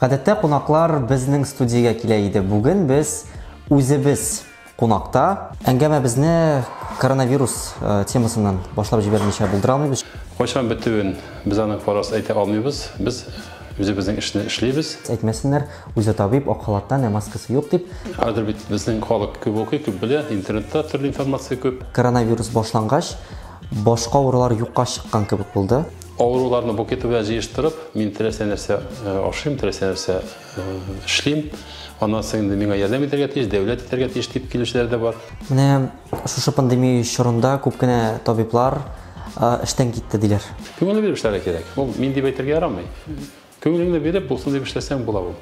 Гадәттә кунаклар безнең студиягә килә иде. Бүген без үзебез кунакта. Әңгәмәбезне коронавирус темасыннан башлап җибәрмичә булдыра алмыйбыз. Кайчан бетүен без аның фараз әйтә алмыйбыз. Без үзебезнең эшне эшлибез. Әйтмәсеннәр, үзе табиб, ак халаттан, ә маскасы юк дип. Хәзер бит безнең халык күп укый, күп белә, интернетта төрле информация күп. Коронавирус башлангач, башка авырулар юкка чыккан кебек булды. Авыруларны букеты белән җыештырып, мин теләсә нәрсә ашыйм, теләсә нәрсә эшлим. Аннан соң инде миңа ярдәм итәргә тиеш, дәүләт итәргә тиеш дип килүчеләр дә бар. Менә шушы пандемия чорында күп кенә табиблар эштән китте диләр. Күңелне биреп эшләргә кирәк. Ул мин дип әйтергә ярамый. Күңелеңне биреп булсын дип эшләсәң була ул.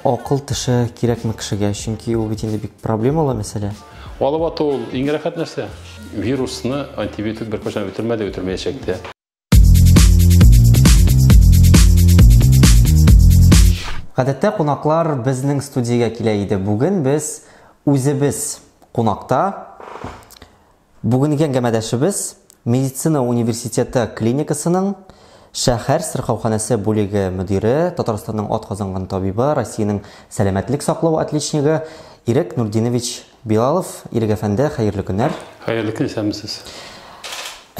Акыл теше кирәкме кешегә? Чөнки ул бит инде бик проблемалы мәсьәлә. Алып ату ул иң рәхәт нәрсә. Вирусны антибиотик беркайчан үтермәде, үтермәячәк тә. Гадәттә кунаклар безнең студиягә килә иде. Бүген без үзебез кунакта. Бүгенге әңгәмәдәшебез медицина университеты клиникасының шәһәр сырхауханәсе бүлеге мөдире, Татарстанның атказанган табибы, Россиянең сәламәтлек саклау отличнигы Ирек Нурдинович Билалов. Ирек әфәнде, хәерле көннәр. Хәерле көн, исәнмесез.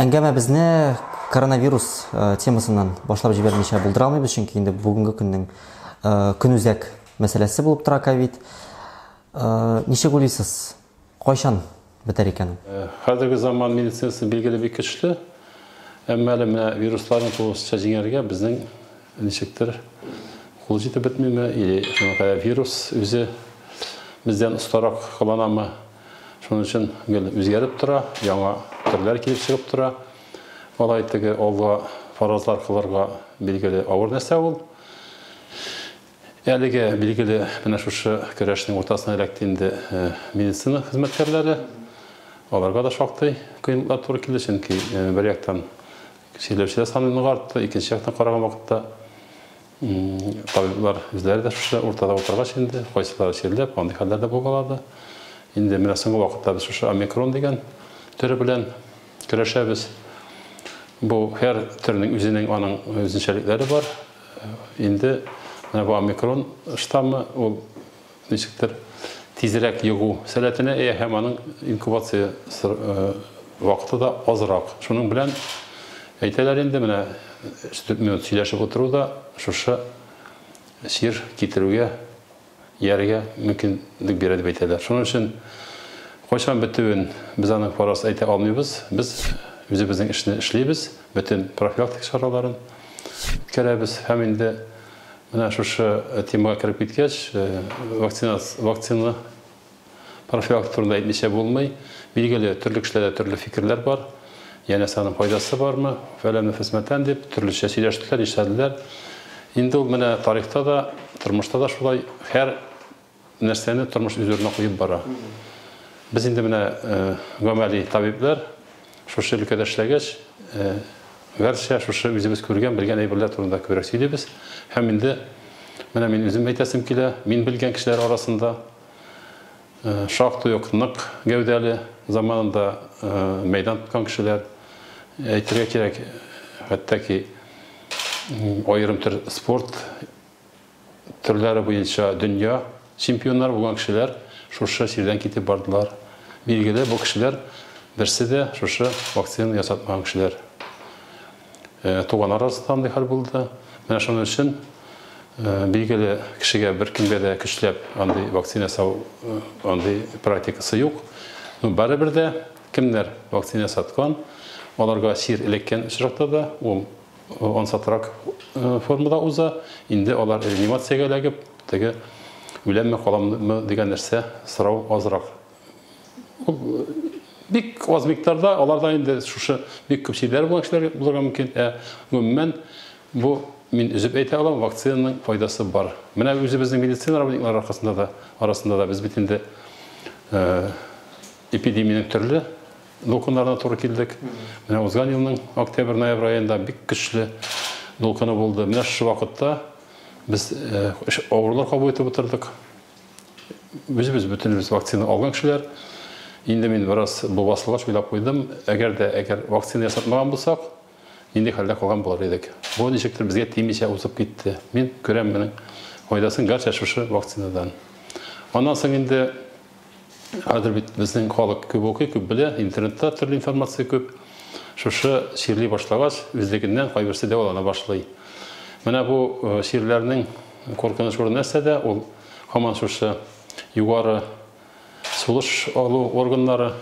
Әңгәмәбезне коронавирус темасыннан башлап җибәрмичә булдыра алмыйбыз, чөнки инде бүгенге көннең көнүзәк мәсьәләсе булып тора ковид. Ничек уйлыйсыз, кайчан бетәр икән ул? Хәзерге заман медицинасы билгеле бик көчле, әмма әле менә вирусларны тулысынча җиңәргә безнең ничектер кул җитеп бетмиме, или шуңа кадәр вирус үзе бездән остарак кыланамы? Шуның өчен гел үзгәреп тора, яңа төрләр килеп чыгып тора. Алай теге алга фаразлар кылырга билгеле авыр нәрсә ул. Әлеге билгеле менә шушы көрәшнең уртасына эләкте инде медицина хезмәткәрләре. Аларга да шактый кыенлыклар туры килде, чөнки бер яктан чирләүчеләр саны нык артты, икенче яктан караган вакытта табиблар үзләре дә шушы уртада утыргач инде, кайсылары чирләп, андый хәлләр дә булгалады. Инде менә соңгы вакытта без шушы омикрон дигән төре белән көрәшәбез. Бу һәр төрнең үзенең аның үзенчәлекләре бар. Инде менә бу омикрон штаммы ул ничектер тизрәк йогу сәләтенә ия һәм аның инкубация вакыты да азрак. Шуның белән әйтәләр инде менә 4 минут сөйләшеп утыру да шушы чир китерүгә, ияргә мөмкинлек бирә дип әйтәләр. Шуның өчен кайчан бетүен без аның фараз әйтә алмыйбыз. Без үзебезнең эшне эшлибез, бөтен профилактик чараларын үткәрәбез һәм инде менә шушы темага кереп киткәч, вакцина профилактика турында әйтмичә булмый. Билгеле, төрле кешеләрдә төрле фикерләр бар. Янәсе аның файдасы бармы? Фәлән фәсмәтән дип төрлечә сөйләштеләр, нишләделәр. Инде ул менә тарихта да, тормышта да шулай һәр нәрсәне тормыш үз урынына куеп бара. Без инде менә гамәли табиблар шушы өлкәдә эшләгәч, гәрчә шушы үзебез күргән, белгән әйберләр турында күбрәк сөйлибез. Һәм инде менә мин үзем әйтәсем килә, мин белгән кешеләр арасында шактый ук нык гәүдәле, заманында мәйдан тоткан кешеләр, әйтергә кирәк, хәтта ки аерым төр спорт төрләре буенча дөнья чемпионнары булган кешеләр шушы чирдән китеп бардылар. Билгеле, бу кешеләр берсе дә шушы вакцина ясатмаган кешеләр. Туганнар арасында андый хәл булды. Менә шуның өчен билгеле кешегә беркемгә дә көчләп андый вакцина ясау андый практикасы юк. Но барыбер дә кемнәр вакцина ясаткан, аларга чир эләккән очракта да ул ансатрак формада уза. Инде алар реанимациягә эләгеп, теге үләмме, каламмы дигән нәрсә сорау азрак. Ул бик аз микъдарда, аларда инде шушы бик күп чирләр булган кешеләр булырга мөмкин. Ә гомумән бу мин өзеп әйтә алам, вакцинаның файдасы бар. Менә үзебезнең медицина работниклары аркасында да, арасында да без бит инде эпидемиянең төрле дулкыннарына туры килдек. Менә узган елның октябрь-ноябрь аенда бик көчле дулкыны булды. Менә шушы вакытта без авырулар кабул итеп утырдык. Үзебез бөтенебез вакцина алган кешеләр. Инде мин бераз бу басылгач уйлап куйдым, әгәр дә әгәр вакцина ясатмаган булсак, нинди хәлдә калган булыр идек. Бу ничектер безгә тимичә узып китте. Мин күрәм, моның Файдасын гәрчә шушы вакцинадан. Аннан соң инде хәзер бит безнең халык күп укый, күп белә, интернетта төрле информация күп. Шушы чирли башлагач, үзлегеннән кайберсе дәвалана башлый. Менә бу чирләрнең куркыныч урыны нәрсәдә? Ул һаман шушы югары сулыш алу органнары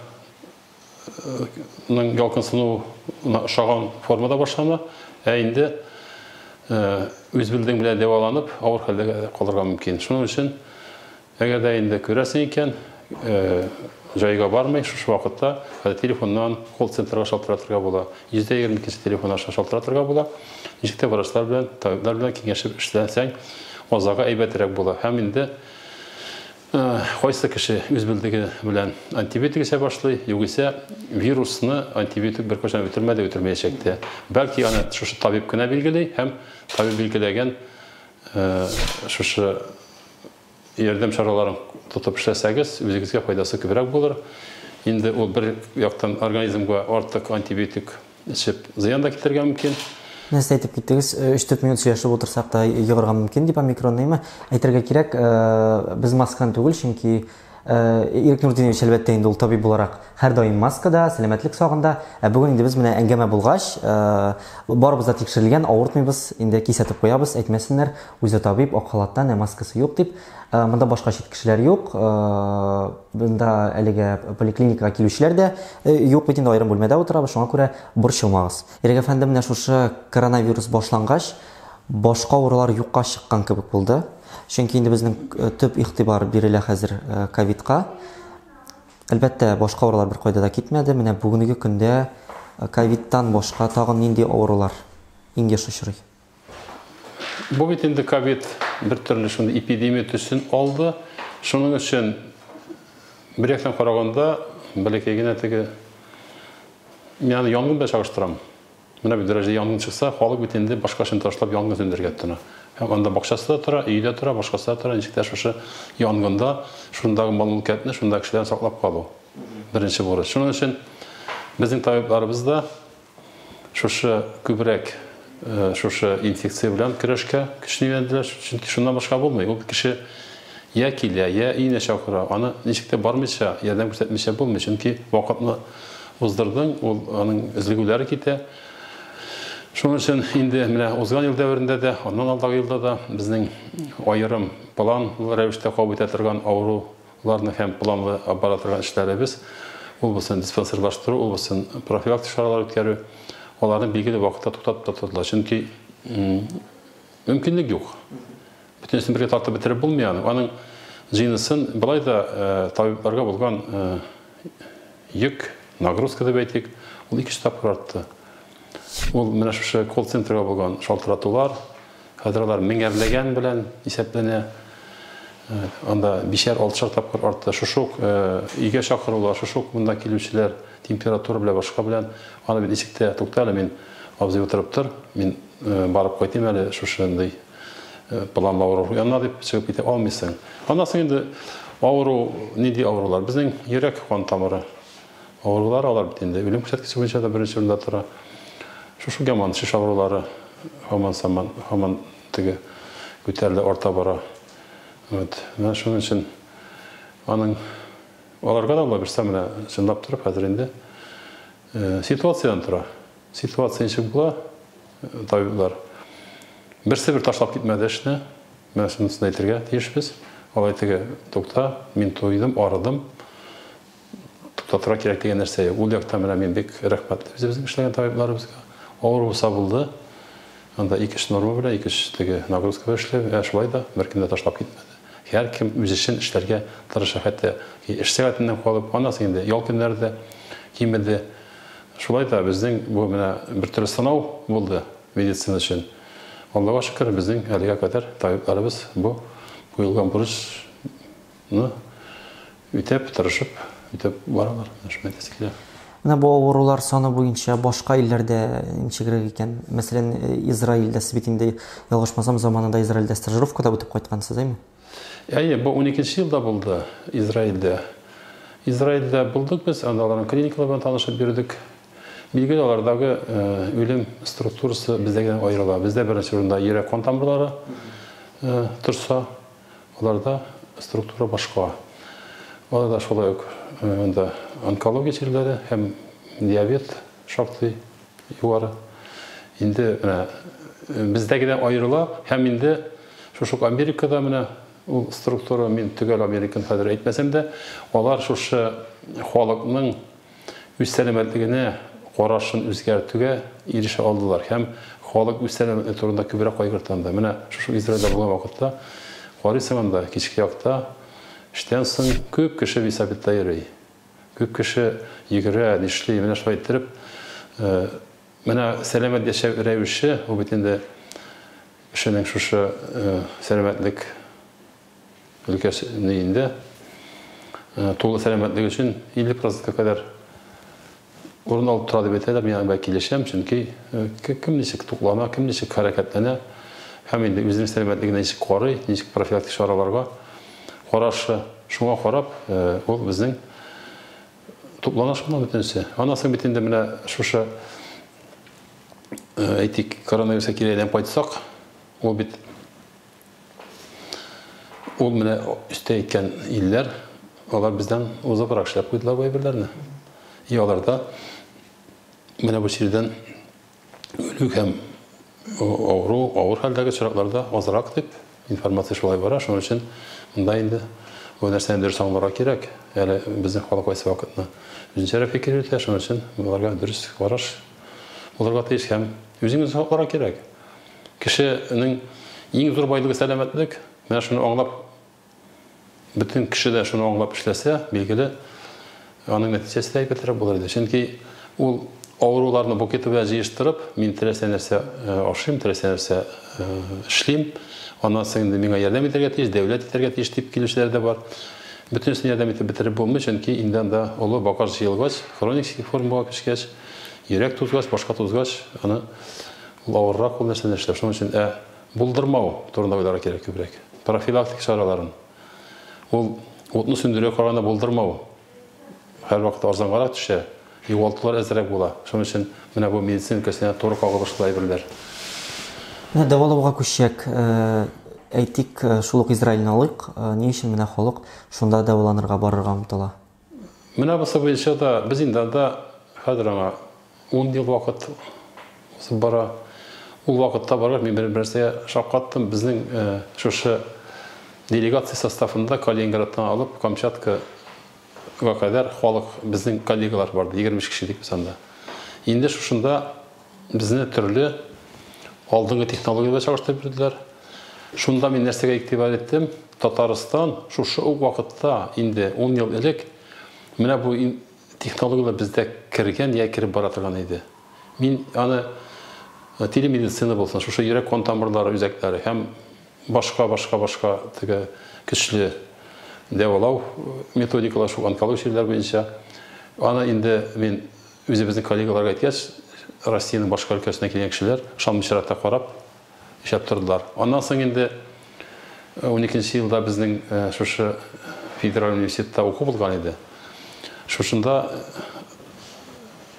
ның ялкынсынуына ошаган формада башлана, ә инде үз белдең белән дәваланып, авыр хәлдә калырга мөмкин. Шуның өчен, әгәр дә инде күрәсең икән, җайга бармый, шушы вакытта телефоннан колл-центрга шалтыратырга була. 122 телефон аша шалтыратырга була. Ничек тә врачлар белән, табиблар белән киңәшеп эшләсәң, азагы әйбәтрәк була. Һәм инде кайсы кеше үз белдеге белән антибиотик эчә башлый, югыйсә вирусны антибиотик беркайчан үтермәде, үтермәячәк тә. Бәлки аны шушы табиб кенә билгели һәм табиб билгеләгән шушы ярдәм чараларын тотып эшләсәгез, үзегезгә файдасы күбрәк булыр. Инде ул бер яктан организмга артык антибиотик эчеп зыян да китерергә мөмкин. Нәрсә әйтеп киттегез, 3-4 минут сөйләшеп утырсак та йогырга мөмкин дип омикронныймы? Әйтергә кирәк, без масканы түгел, чөнки Ирек Нуртдинович әлбәттә инде ул табиб буларак һәрдаим маскада, сәламәтлек сагында. Ә бүген инде без менә әңгәмә булгач, барыбыз да тикшерелгән, авыртмыйбыз, инде кисәтеп куябыз, әйтмәсеннәр, үзе табиб, ак халаттан, ә маскасы юк дип. Монда башка чит кешеләр юк, монда әлегә поликлиникага килүчеләр дә юк бит инде, аерым бүлмәдә утырабыз, шуңа күрә борчылмагыз. Ирек әфәнде, менә шушы коронавирус башлангач, башка авырулар юкка чыккан кебек булды. Чөнки инде безнең төп игътибар бирелә хәзер ковидка. Әлбәттә, башка авырулар беркайда да китмәде. Менә бүгенге көндә ковидтан башка тагын нинди авырулар иң еш очрый? Бу бит инде ковид бер төрле шундый эпидемия төсен алды. Шуның өчен бер яктан караганда бәләкәй генә теге мин аны янгын белән чагыштырам. Менә бит дәрәҗәдә янгын чыкса, халык бит инде башка эшен ташлап янгын сүндерергә тотына. Һәм анда бакчасы да тора, өе дә тора, башкасы да тора. Ничек тә шушы янгында шундагы мал-мөлкәтне, шундагы кешеләрне саклап калу беренче бурыч. Шуның өчен безнең табибларыбыз да шушы күбрәк шушы инфекция белән көрәшкә көчне юнәлделәр, чөнки шуннан башка булмый. Ул кеше я килә, я өенә чакыра. Аны ничек тә бармыйча, ярдәм күрсәтмичә булмый, чөнки вакытны уздырдың, ул аның өзлегүләре китә. Шуның өчен инде менә узган ел дәверендә дә, аннан алдагы елда да безнең аерым планлы рәвештә кабул итә торган авыруларны һәм планлы бара торган эшләребез, ул булсын диспансерлаштыру, ул булсын профилактик чаралар үткәрү, аларны билгеле вакытта туктатып та тордылар. Чөнки мөмкинлек юк. Бөтенесен бергә тартып бетереп булмый аны. Аның җыйнысын былай да табибларга булган йөк, нагрузка дип әйтик, ул 2-3 тапкыр артты. Ул менә шушы колл-центрга булган шалтыратулар, хәзер алар меңәрләгән белән исәпләнә. Анда 5-6 тапкыр артты. Шушы ук өйгә чакырулар, шушы ук монда килүчеләр температура белән, башка белән, аны бит ничек тә тукта әле, мин абзый утырып тор, мин барып кайтыйм әле шушындый планлы авыру янына дип чыгып китә алмыйсың. Аннан соң инде авыру, нинди авырулар? Безнең йөрәк кан тамыры авырулар, алар бит инде үлем күрсәткече буенча да беренче урында тора. Шушы яман шеш авырулары һаман саман, һаман теге күтәрелә, арта бара. Вот. Менә шуның өчен аның аларга да була берсә менә чынлап торып хәзер инде ситуациядән тора. Ситуация ничек була, табиблар берсе бер ташлап китмәде эшне. Менә шунысын әйтергә тиешбез. Алай теге тукта, мин туйдым, арыдым. Туктатырга кирәк дигән нәрсә юк. Ул якта менә мин бик рәхмәтле үзебезнең эшләгән табибларыбызга. Авыр булса булды. Анда 2-3 норма белән, 2-3 теге нагрузка белән эшләп, ә шулай да беркем дә ташлап китмәде. Һәркем үз эшен эшләргә тырыша, хәтта эш сәгатеннән калып, аннан соң инде ял көннәре дә кимеде. Шулай да безнең бу менә бер төрле сынау булды медицина өчен. Аллага шөкер, безнең әлегә кадәр табибларыбыз бу куелган бурычны үтәп, тырышып, үтәп баралар. Менә шуны әйтәсе килә. Менә бу авырулар саны буенча башка илләрдә ничегрәк икән? Мәсәлән, Израильдә сез бит инде, ялгышмасам, заманында Израильдә стажировкада үтеп кайткансыз, әйме? Әйе, бу 12 елда булды Израильдә. Израильдә булдык без, анда аларның клиникалары белән танышып йөрдек. Билгеле, алардагы үлем структурасы бездәгедән аерыла. Бездә беренче урында йөрәк кан тамырлары торса, аларда структура башка. Аларда шулай ук анда онкология чирләре һәм диабет шактый югары. Инде менә бездәгедән аерыла һәм инде шушы ук Америкада менә ул структура, мин төгәл Американы хәзер әйтмәсәм дә, алар шушы халыкның үз сәламәтлегенә карашын үзгәртүгә ирешә алдылар һәм халык үз сәламәтлеге турында күбрәк кайгырта анда. Менә шушы Израильдә булган вакытта карыйсың анда, кичке якта эштән соң күп кеше велосипедта йөри. Күп кеше йөгерә, нишли, менә шулай иттереп, менә сәламәт яшәү рәвеше, ул бит инде кешенең шушы сәламәтлек өлкәсе инде тулы сәламәтлек өчен 50 процентка кадәр урын алып тора дип әйтәләр. Мин аңа килешәм, чөнки кем ничек туклана, кем ничек хәрәкәтләнә һәм инде үзенең сәламәтлегенә ничек карый, ничек профилактик чараларга карашы, шуңа карап, ул безнең туплана шуннан бөтенесе. Аннан соң бит инде менә шушы, әйтик, коронавируска кире әйләнеп кайтсак, ул бит ул менә өстә әйткән илләр, алар бездән узыбрак эшләп куйдылар бу әйберләрне. И аларда менә бу чирдән үлү һәм авыру, авыр хәлдәге очракларда азрак дип информация шулай бара. Шуның өчен монда инде бу нәрсәне дөрес аңларга кирәк. Әле безнең халык кайсы вакытны үзенчәрәк фикер йөртә, шуның өчен боларга дөрес караш булырга тиеш һәм үзеңне сакларга кирәк. Кешенең иң зур байлыгы сәламәтлек. Менә шуны аңлап, бөтен кеше дә шуны аңлап эшләсә, билгеле, аның нәтиҗәсе дә әйбәтрәк булыр иде. Чөнки ул авыруларны букеты белән җыештырып, мин теләсә нәрсә ашыйм, теләсә нәрсә эшлим, аннан соң инде миңа ярдәм итәргә тиеш, дәүләт итәргә тиеш дип килүчеләр дә бар. Бөтенесен ярдәм итеп бетереп булмый, чөнки инде анда олы багаж җыелгач, хроник формага күчкәч, йөрәк тузгач, башка тузгач, аны ул авыррак ул нәрсәне эшләп. Шуның өчен булдырмау турында уйларга кирәк күбрәк. Профилактик чараларын. Ул утны сүндерүгә караганда булдырмау һәрвакыт арзангарак төшә, югалтулар әзрәк була. Шуның өчен менә бу медицина өлкәсенә туры кагылышлы әйберләр. Менә дәвалауга күчсәк, әйтик, шул ук Израильне алыйк. Ни өчен менә халык шунда дәваланырга барырга омтыла? Менә бусы буенча да без инде анда хәзер аңа 10 ел вакыт узып бара. Ул вакытта баргач, мин бер нәрсәгә шаккаттым. Безнең шушы делегация составында Калининградтан алып Камчаткага кадәр халык, безнең коллегалар барды, 23 кеше дик без анда. Инде шушында безне төрле алдынгы технологияләр чагыштырып бирделәр. Шунда мин нәрсәгә игътибар иттем? Татарстан шушы ук вакытта, инде 10 ел элек, менә бу технологияләр бездә кергән я кереп бара торган иде. Мин аны телемедицина булсын, шушы йөрәк кан тамырлары үзәкләре һәм башка, башка, башка теге көчле дәвалау методикалары шул онкология чирләр буенча. Аны инде мин үзебезнең коллегаларга әйткәч, Россиянең башка өлкәсеннән килгән кешеләр ышанмыйчарак та карап эшләп тордылар. Аннан соң инде 12 елда безнең шушы федераль университетта уку булган иде. Шушында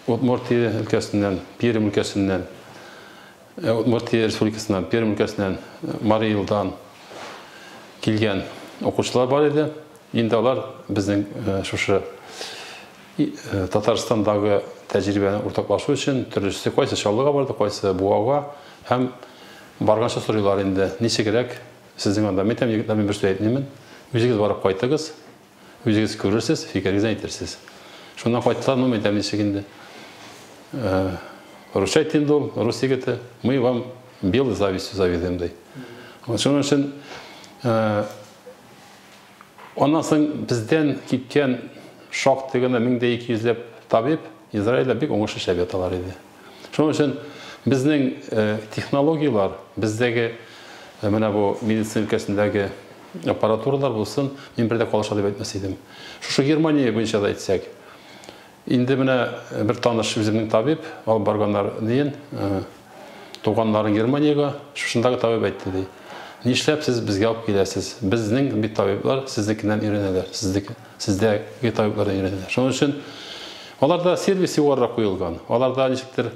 Удмуртия өлкәсеннән, Пермь өлкәсеннән, Удмуртия республикасыннан, Пермь өлкәсеннән, Марий Элдан килгән укучылар бар иде. Инде алар безнең шушы Татарстандагы тәҗрибәне уртаклашу өчен төрлесе кайсы Чаллыга барды, кайсы Буага һәм барганча сорыйлар инде, ничегрәк сезнең анда. Мин әйтәм, егетләр, мин бер сүз әйтмимен. Үзегез барып кайтыгыз, үзегез күрерсез, фикерегезне әйтерсез. Шуннан кайттылар, ну, мин әйтәм, ничек инде. Русча әйтте инде ул, рус егете, мы вам белой завистью завидуем, ди. Шуның өчен аннан соң бездән киткән шактый гына 1200 ләп табиб Израильдә бик уңышлы эшләп яталар иде. Шуның өчен безнең технологияләр, бездәге менә бу медицина өлкәсендәге аппаратуралар булсын, мин бер дә калыша дип әйтмәс идем. Шушы Германия буенча да әйтсәк, инде менә бер таныш үземнең табиб, алып барганнар диен, туганнарын Германиягә, шушындагы табиб әйтте ди. Нишләп сез безгә алып киләсез? Безнең бит табиблар сезнекеннән өйрәнәләр, сезнеке, сездәге табиблардан өйрәнәләр. Шуның өчен аларда сервис югарырак куелган. Аларда ничектер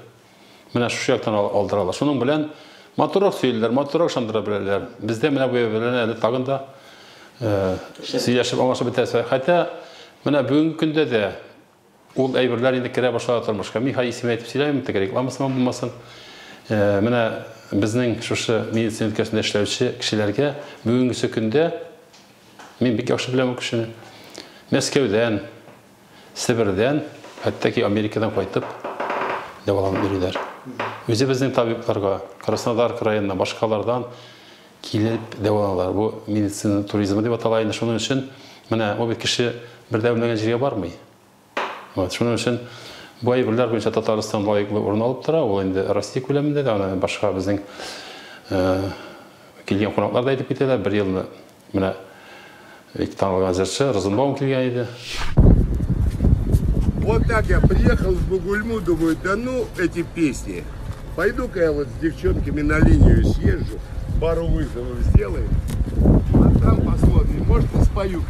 менә шушы яктан алдыралар. Шуның белән Матуррак сөйлиләр, матуррак ышандыра беләләр. Бездә менә бу белән әле тагын да сөйләшеп аңлашып бетәсе. Хәтта менә бүгенге көндә дә ул әйберләр инде керә башлады тормышка. Мин хәзер исемен әйтеп сөйләмим, теге рекламасымы булмасын. Менә безнең шушы медицина өлкәсендә эшләүче кешеләргә бүгенгесе көндә мин бик яхшы беләм ул кешене. Мәскәүдән, Себердән, хәтта ки Америкадан кайтып дәваланып йөриләр. Үзебезнең табибларга, Краснодар краеннан, башкалардан килеп дәваланалар. Бу медицина туризмы дип атала инде. Шуның өчен менә ул бит кеше бер дә белмәгән җиргә бармый. Вот, шуның өчен бу әйберләр буенча Татарстан лаеклы урын алып тора. Ул инде Россия күләмендә дә, аны башка безнең килгән кунаклар да әйтеп китәләр. Бер елны менә бик танылган җырчы Розенбаум килгән иде. Вот так я приехал в Бугульму, думаю, да ну эти песни. Пойду-ка я вот с девчонками на линию съезжу, пару вызовов сделаем, а там посмотрим, может, и спою к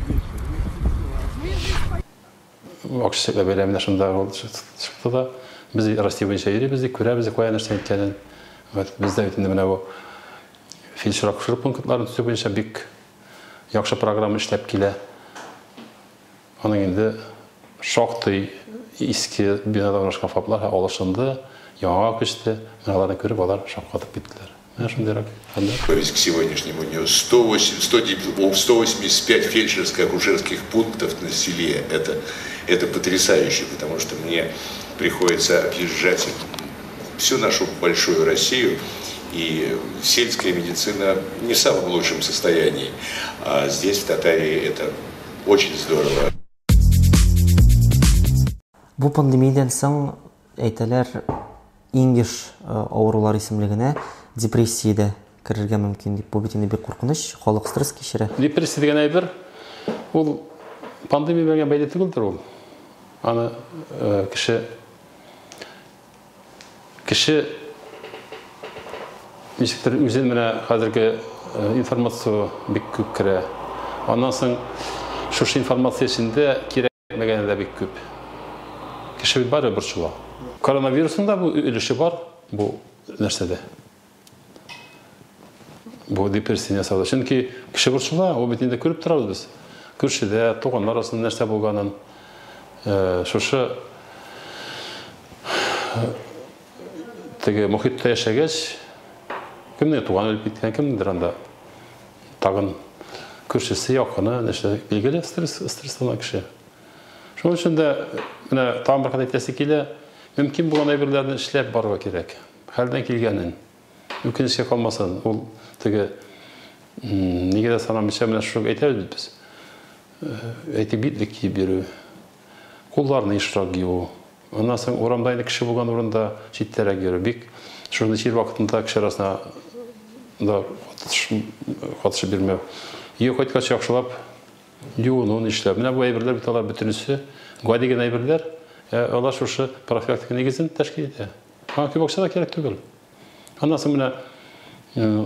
вечеру. Ак чәчәкләр бәйрәменә шунда ул чыкты да. Без Россия буенча йөрибез, ди, күрәбез, кая нәрсә икәнен. Вот бездә бит инде менә бу фельдшер-акушер пунктларын төзү буенча бик яхшы программа эшләп килә. Аның инде шактый иске бинада урнашкан ФАПлар алышынды, яңага күчте. Менә аларны күреп, алар шаккатып киттеләр. Менә шундыйрак хәлләр. То есть к сегодняшнему дню 185 фельдшерско-акушерских пунктов на селе. Это потрясающе, потому что мне приходится объезжать всю нашу большую Россию, и сельская медицина не в самом лучшем состоянии. А здесь, в Татарии, это очень здорово. Бу пандемиядән соң әйтәләр, иң еш авырулар исемлегенә депрессия дә керергә мөмкин дип. Бу бит инде бик куркыныч, халык стресс кичерә. Депрессия дигән әйбер ул пандемия белән бәйле түгелдер ул. Аны кеше ничектер үзен менә хәзерге информация бик күп керә. Аннан соң шушы информация эчендә кирәкмәгәне дә бик күп. Кеше бит барыбер борчыла. Коронавирусның да бу өлеше бар бу нәрсәдә. Бу депрессия ясалды. Чөнки кеше борчыла, ул бит инде күреп торабыз без. Күршедә, туганнар арасында нәрсә булганын, шушы теге мохиттә яшәгәч, кемнең туган үлеп киткән, кемнеңдер анда тагын күршесе, якыны, нәрсә, билгеле, стресслана кеше. Шуның өчен дә менә тагын бер кат әйтәсе килә, мөмкин булган әйберләрне эшләп барырга кирәк. Хәлдән килгәнен. Үкенечкә калмасын. Ул теге нигә дә санамыйча менә шуны әйтәбез бит без. Әйтик, битлек киеп йөрү, кулларны ешрак юу. Аннан соң урамда инде кеше булган урында читтәрәк йөрү. Бик шундый чир вакытында кеше арасына да катышып йөрмәү. Өйгә кайткач яхшылап юыну, нишләп. Менә бу әйберләр бит алар бөтенесе гади генә әйберләр. Алар шушы профилактика нигезен тәшкил итә. Аңа күп акча да кирәк түгел. Аннан соң менә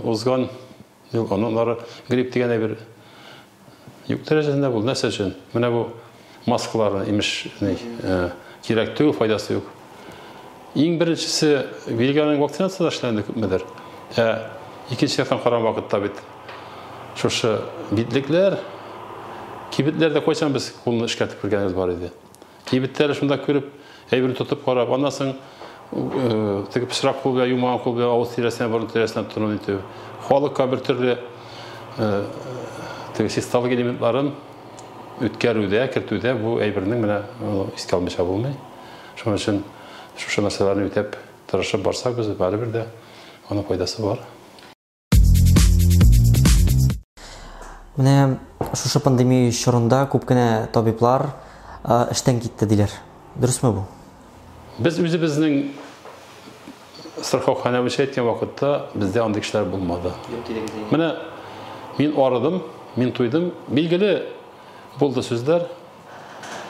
узган ел, аннан ары грипп дигән әйбер юк дәрәҗәсендә булды. Нәрсә өчен? Менә бу маскаларны, имеш, кирәк түгел, файдасы юк. Иң беренчесе, билгеләнгән вакцинация да эшләнде күпмедер. Ә икенче яктан караган вакытта бит шушы битлекләр, кибетләрдә кайчан без кулны эшкәртеп күргәнебез бар иде. Кибетләр шунда күреп, әйберне тотып карап, аннан соң теге пычрак кул белән, юмаган кул белән авыз тирәсенә, борын тирәсенә тотыну итү. Халыкка бер төрле теге чисталык элементларын үткәрүдә, кертүдә бу әйбернең менә искә алмыйча булмый. Шуның өчен шушы нәрсәләрне үтәп тырышып барсак, без барыбер дә аның файдасы бар. Менә шушы пандемия чорында күп кенә табиблар эштән китте диләр. Дөресме бу? Без үзебезнең сырхауханә буенча әйткән вакытта бездә андый кешеләр булмады. Менә мин арыдым, мин туйдым. Билгеле булды сүзләр.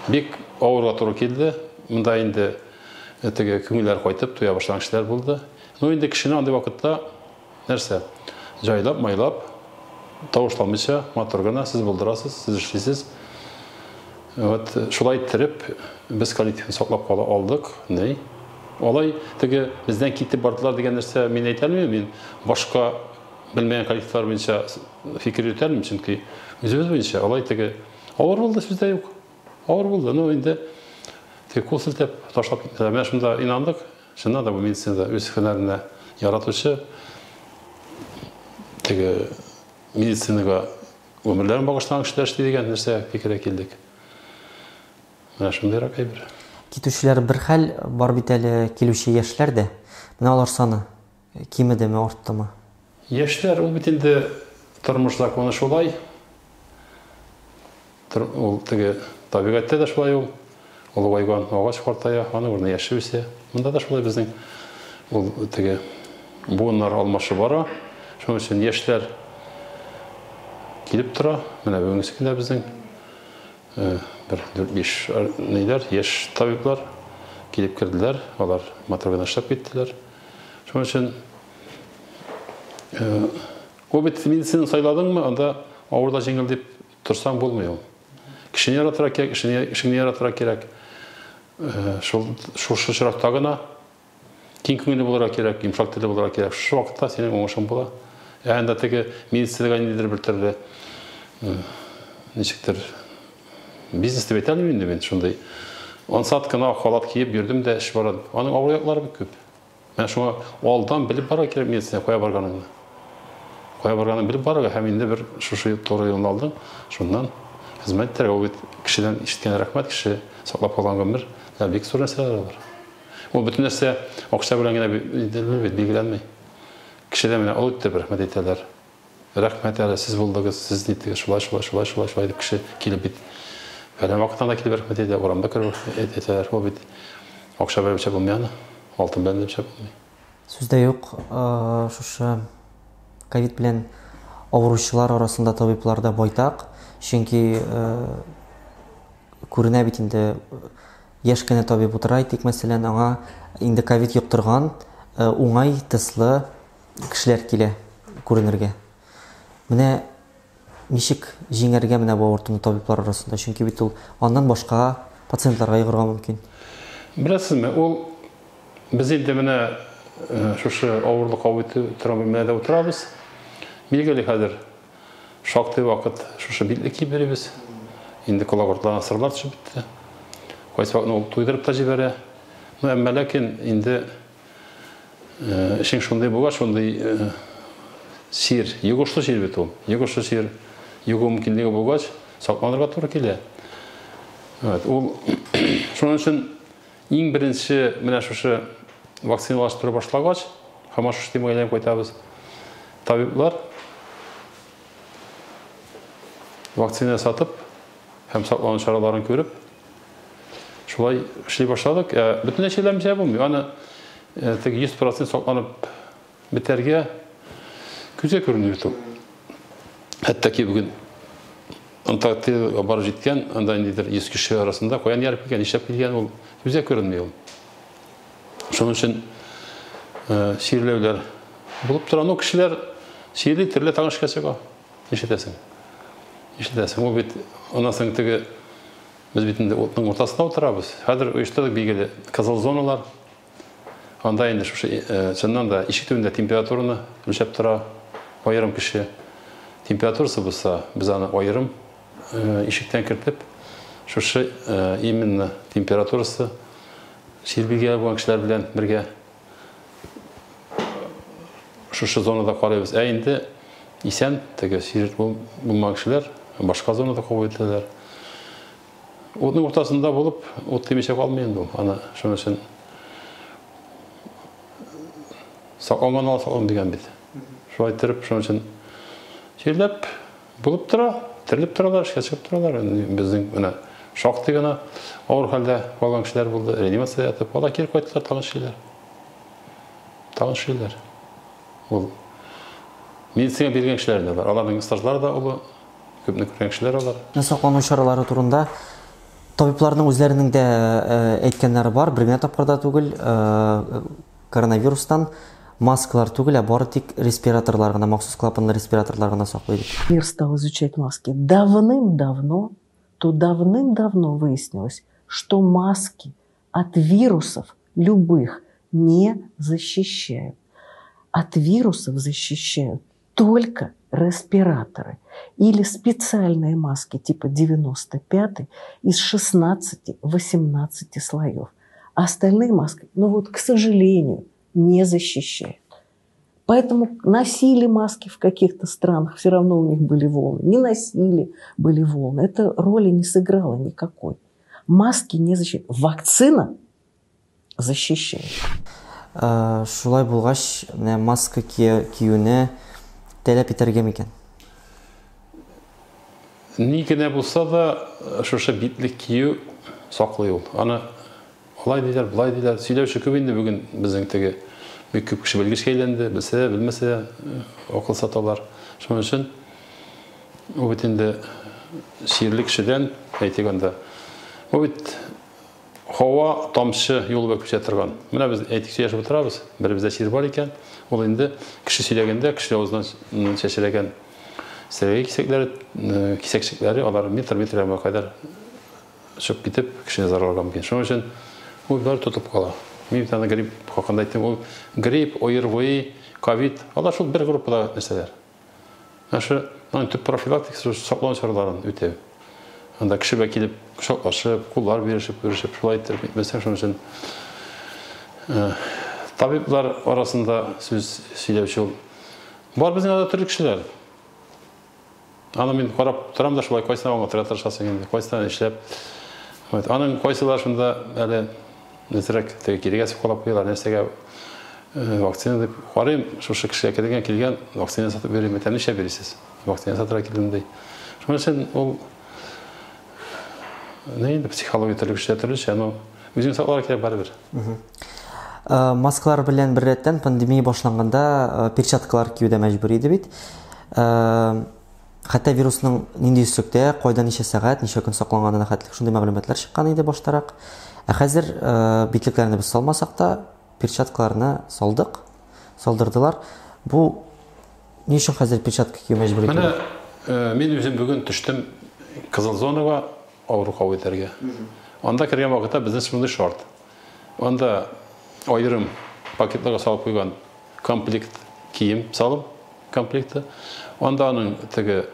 Бик авырга туры килде. Монда инде теге күңелләр кайтып туя башлаган кешеләр булды. Ну инде кешене андый вакытта нәрсә? Җайлап, майлап, тавышланмыйча, матур гына сез булдырасыз, сез эшлисез. Вот шулай иттереп без коллективны саклап кала алдык. Ни? Алай теге бездән китеп бардылар дигән нәрсә мин әйтә алмыйм. Мин башка белмәгән коллективлар буенча фикер йөртә алмыйм, чөнки үзебез буенча алай теге авыр булды, сүз дә юк. Авыр булды, но инде теге кул селтәп ташлап киттеләр. Менә шунда инандык, чыннан да бу медицинада үз һөнәренә яратучы, теге медицинага гомерләрен багышлаган кешеләр эшли дигән нәрсә фикергә килдек. Менә шундыйрак әйбер. Китүчеләр бер хәл, бар бит әле килүче яшьләр дә. Менә алар саны кимедеме, арттымы? Яшьләр, ул бит инде тормыш законы шулай. Ул теге табигатьтә дә шулай ул. Олыгайган агач картая, аның урынына яше үсә. Монда да шулай безнең ул теге буыннар алмашы бара. Шуның өчен яшьләр килеп тора. Менә бүгенге көндә безнең бер дүрт-биш ниләр, яшь табиблар килеп керделәр. Алар матур гына эшләп киттеләр. Шуның өчен ул бит медицина сайладыңмы, анда авыр да җиңел дип торсаң булмый ул. Кешене яратырга кирәк, эшеңне яратырга кирәк. Шул шушы очракта гына киң күңелле булырга кирәк, йомшак телле булырга кирәк. Шушы вакытта синең уңышың була. Ә анда теге медицинага ниндидер бер төрле ничектер бизнес дип әйтә алмыйм инде мин, шундый ансат кына халат киеп йөрдем дә эш бара. Аның авыр яклары бик күп. Менә шуңа алдан белеп барырга кирәк медицина кая барганыңны. Кая барганын белеп барырга һәм инде бер шушы туры юлны алдың, шуннан хезмәт итәргә. Ул бит кешедән ишеткән рәхмәт, кеше саклап калган гомер, бик зур нәрсәләр алар. Ул бөтен нәрсә акча белән генә бит билгеләнми. Кешедән менә олы итеп рәхмәт әйтәләр. Рәхмәт әле, сез булдыгыз, сез ниттегез, шулай, шулай, шулай, шулай, шулай дип кеше килеп бит. Фәлән вакыттан да килеп рәхмәт әйтә, урамда кереп әйтәләр. Ул бит акча белән үлчәп булмый аны, алтын белән дә үлчәп булмый. Сүз дә юк, шушы ковид белән авыручылар арасында табиблар да байтак, чөнки күренә бит инде, яшь кенә табиб утыра, әйтик, мәсәлән, аңа инде ковид йоктырган уңай тестлы кешеләр килә күренергә. Менә ничек җиңәргә менә бу авыртуны табиблар арасында, чөнки бит ул аннан башка пациентларга йогырга мөмкин. Беләсезме, ул без инде менә шушы авырлык кабул итү торган бүлмәдә утырабыз. Билгеле, хәзер шактый вакыт шушы битлек киеп йөрибез. Инде колак урталарына сырлар төшеп бетте. Кайсы вакытны ул туйдырып та җибәрә. Ну, әмма ләкин инде эшең шундый булгач, шундый чир, йогышлы чир бит ул. Йогышлы чир, йогу мөмкинлеге булгач, сакланырга туры килә. Вот, ул шуның өчен иң беренче менә шушы вакциналаштыру башлагач, һаман шушы темага әйләнеп кайтабыз. Табиблар вакцина сатып һәм саклану чараларын күреп, шулай эшли башладык. Бөтенләй чирләмичә булмый. Аны теге 100% сакланып бетәргә күзгә күренми бит ул. Хәтта ки бүген Антарктидаға барып җиткән, анда ниндидер 100 кеше арасында каян ярып килгән, нишләп килгән, ул күзгә күренми ул. Шуның өчен чирләүләр булып тора. Ну, кешеләр чирли, төрле тагын эшкә чыга. Нишләтәсең? Нишләтәсең? Ул бит аннан соң теге без бит инде утның уртасында утырабыз. Хәзер оештырдык билгеле кызыл зоналар. Анда инде шушы чыннан да ишек төбендә температураны үлчәп тора аерым кеше. Температурасы булса, без аны аерым ишектән кертеп, шушы именно температурасы чир билгеле булган кешеләр белән бергә шушы зонада карыйбыз. Ә инде исән, теге чир булмаган кешеләр башка зонада кабул ителәләр. Утның уртасында булып, ут тимичә калмый инде ул. Аны шуның өчен сакланган ала саклан дигән бит. Шулай иттереп, шуның өчен чирләп булып тора, терелеп торалар, эшкә чыгып торалар. Безнең менә шактый гына авыр хәлдә калган кешеләр булды, реанимациядә ятып, алар кире кайттылар, тагын эшлиләр. Тагын эшлиләр. Ул медицина биргән кешеләр дә бар. Аларның стажлары да олы, күпне күргән кешеләр алар. Саклану чаралары турында табибларның үзләренең дә әйткәннәре бар, бер генә тапкыр да түгел, коронавирустан маскалар түгел, ә бары тик респираторлар гына, махсус клапанлы респираторлар гына саклый дип. Мир стал изучать маски. Давным-давно, то давным-давно выяснилось, что маски от вирусов любых не защищают. От вирусов защищают только респираторы или специальные маски типа 95 из 16-18 слоев. А остальные маски, ну вот, к сожалению, не защищают. Поэтому носили маски в каких-то странах, все равно у них были волны. Не носили, были волны. Это роли не сыграло никакой. Маски не защищают. Вакцина защищает. Шулай булгач, менә маска киюне таләп итәргә микән? Ни генә булса да, шушы битлек кию саклый ул. Аны алай диләр, болай диләр. Сөйләүче күп инде бүген безнең теге бик күп кеше белгечкә әйләнде, белсә дә, белмәсә дә акыл саталар. Шуның өчен ул бит инде чирле кешедән, әйтик анда, бу бит һава тамчы юлы белән күчә торган. Менә без әйтик сөйләшеп утырабыз, беребездә чир бар икән, ул инде кеше сөйләгәндә кеше авызыннан чәчрәгән сәләгәй кисәкләре, кисәкчекләре, алар метр-метр ярымга кадәр чыгып китеп, кешене зарарларга мөмкин. Шуның өчен ул бер тотып кала. Мин бит аны грипп хакында әйттем. Ул грипп, ОРВИ, ковид, алар шул бер группада нәрсәләр. Менә шу аның төп профилактикасы шул саклану чараларын үтәү. Анда кеше белән килеп кочаклашып, куллар бирешеп, күрешеп, шулай иттереп итмәсәң, шуның өчен табиблар арасында сүз сөйләүче ул. Бар безнең арада төрле кешеләр. Аны мин карап торам да шулай, кайсына аңлатырга тырышасың инде, кайсына эшләп. Вот, аның кайсылар шунда әле әзрәк теге кирегә сукалап куялар, нәрсәгә вакцина дип карыйм, шушы кешегә кергән, килгән, вакцина сатып йөрим, әйтәм, ничә бирәсез? Вакцина сатырга килдем ди. Шуның өчен ул не инде психология төрле кешедә төрлечә, но үзеңне сакларга кирәк барыбер. Маскалар белән беррәттән пандемия башланганда перчаткалар кию дә мәҗбүри иде бит. Хәтта вирусның нинди өслектә, кайда ничә сәгать, ничә көн сакланганына хәтле шундый мәгълүматлар чыккан иде баштарак. Ә хәзер битлекләрне без салмасак та, перчаткаларны салдык, салдырдылар. Бу ни өчен хәзер перчатка кию мәҗбүри Менә, түгел? мин үзем бүген төштем кызыл зонага авыру кабул итәргә. Анда кергән вакытта безнең шундый шарт. Анда аерым пакетларга салып куйган комплект кием салым комплекты. Анда аның теге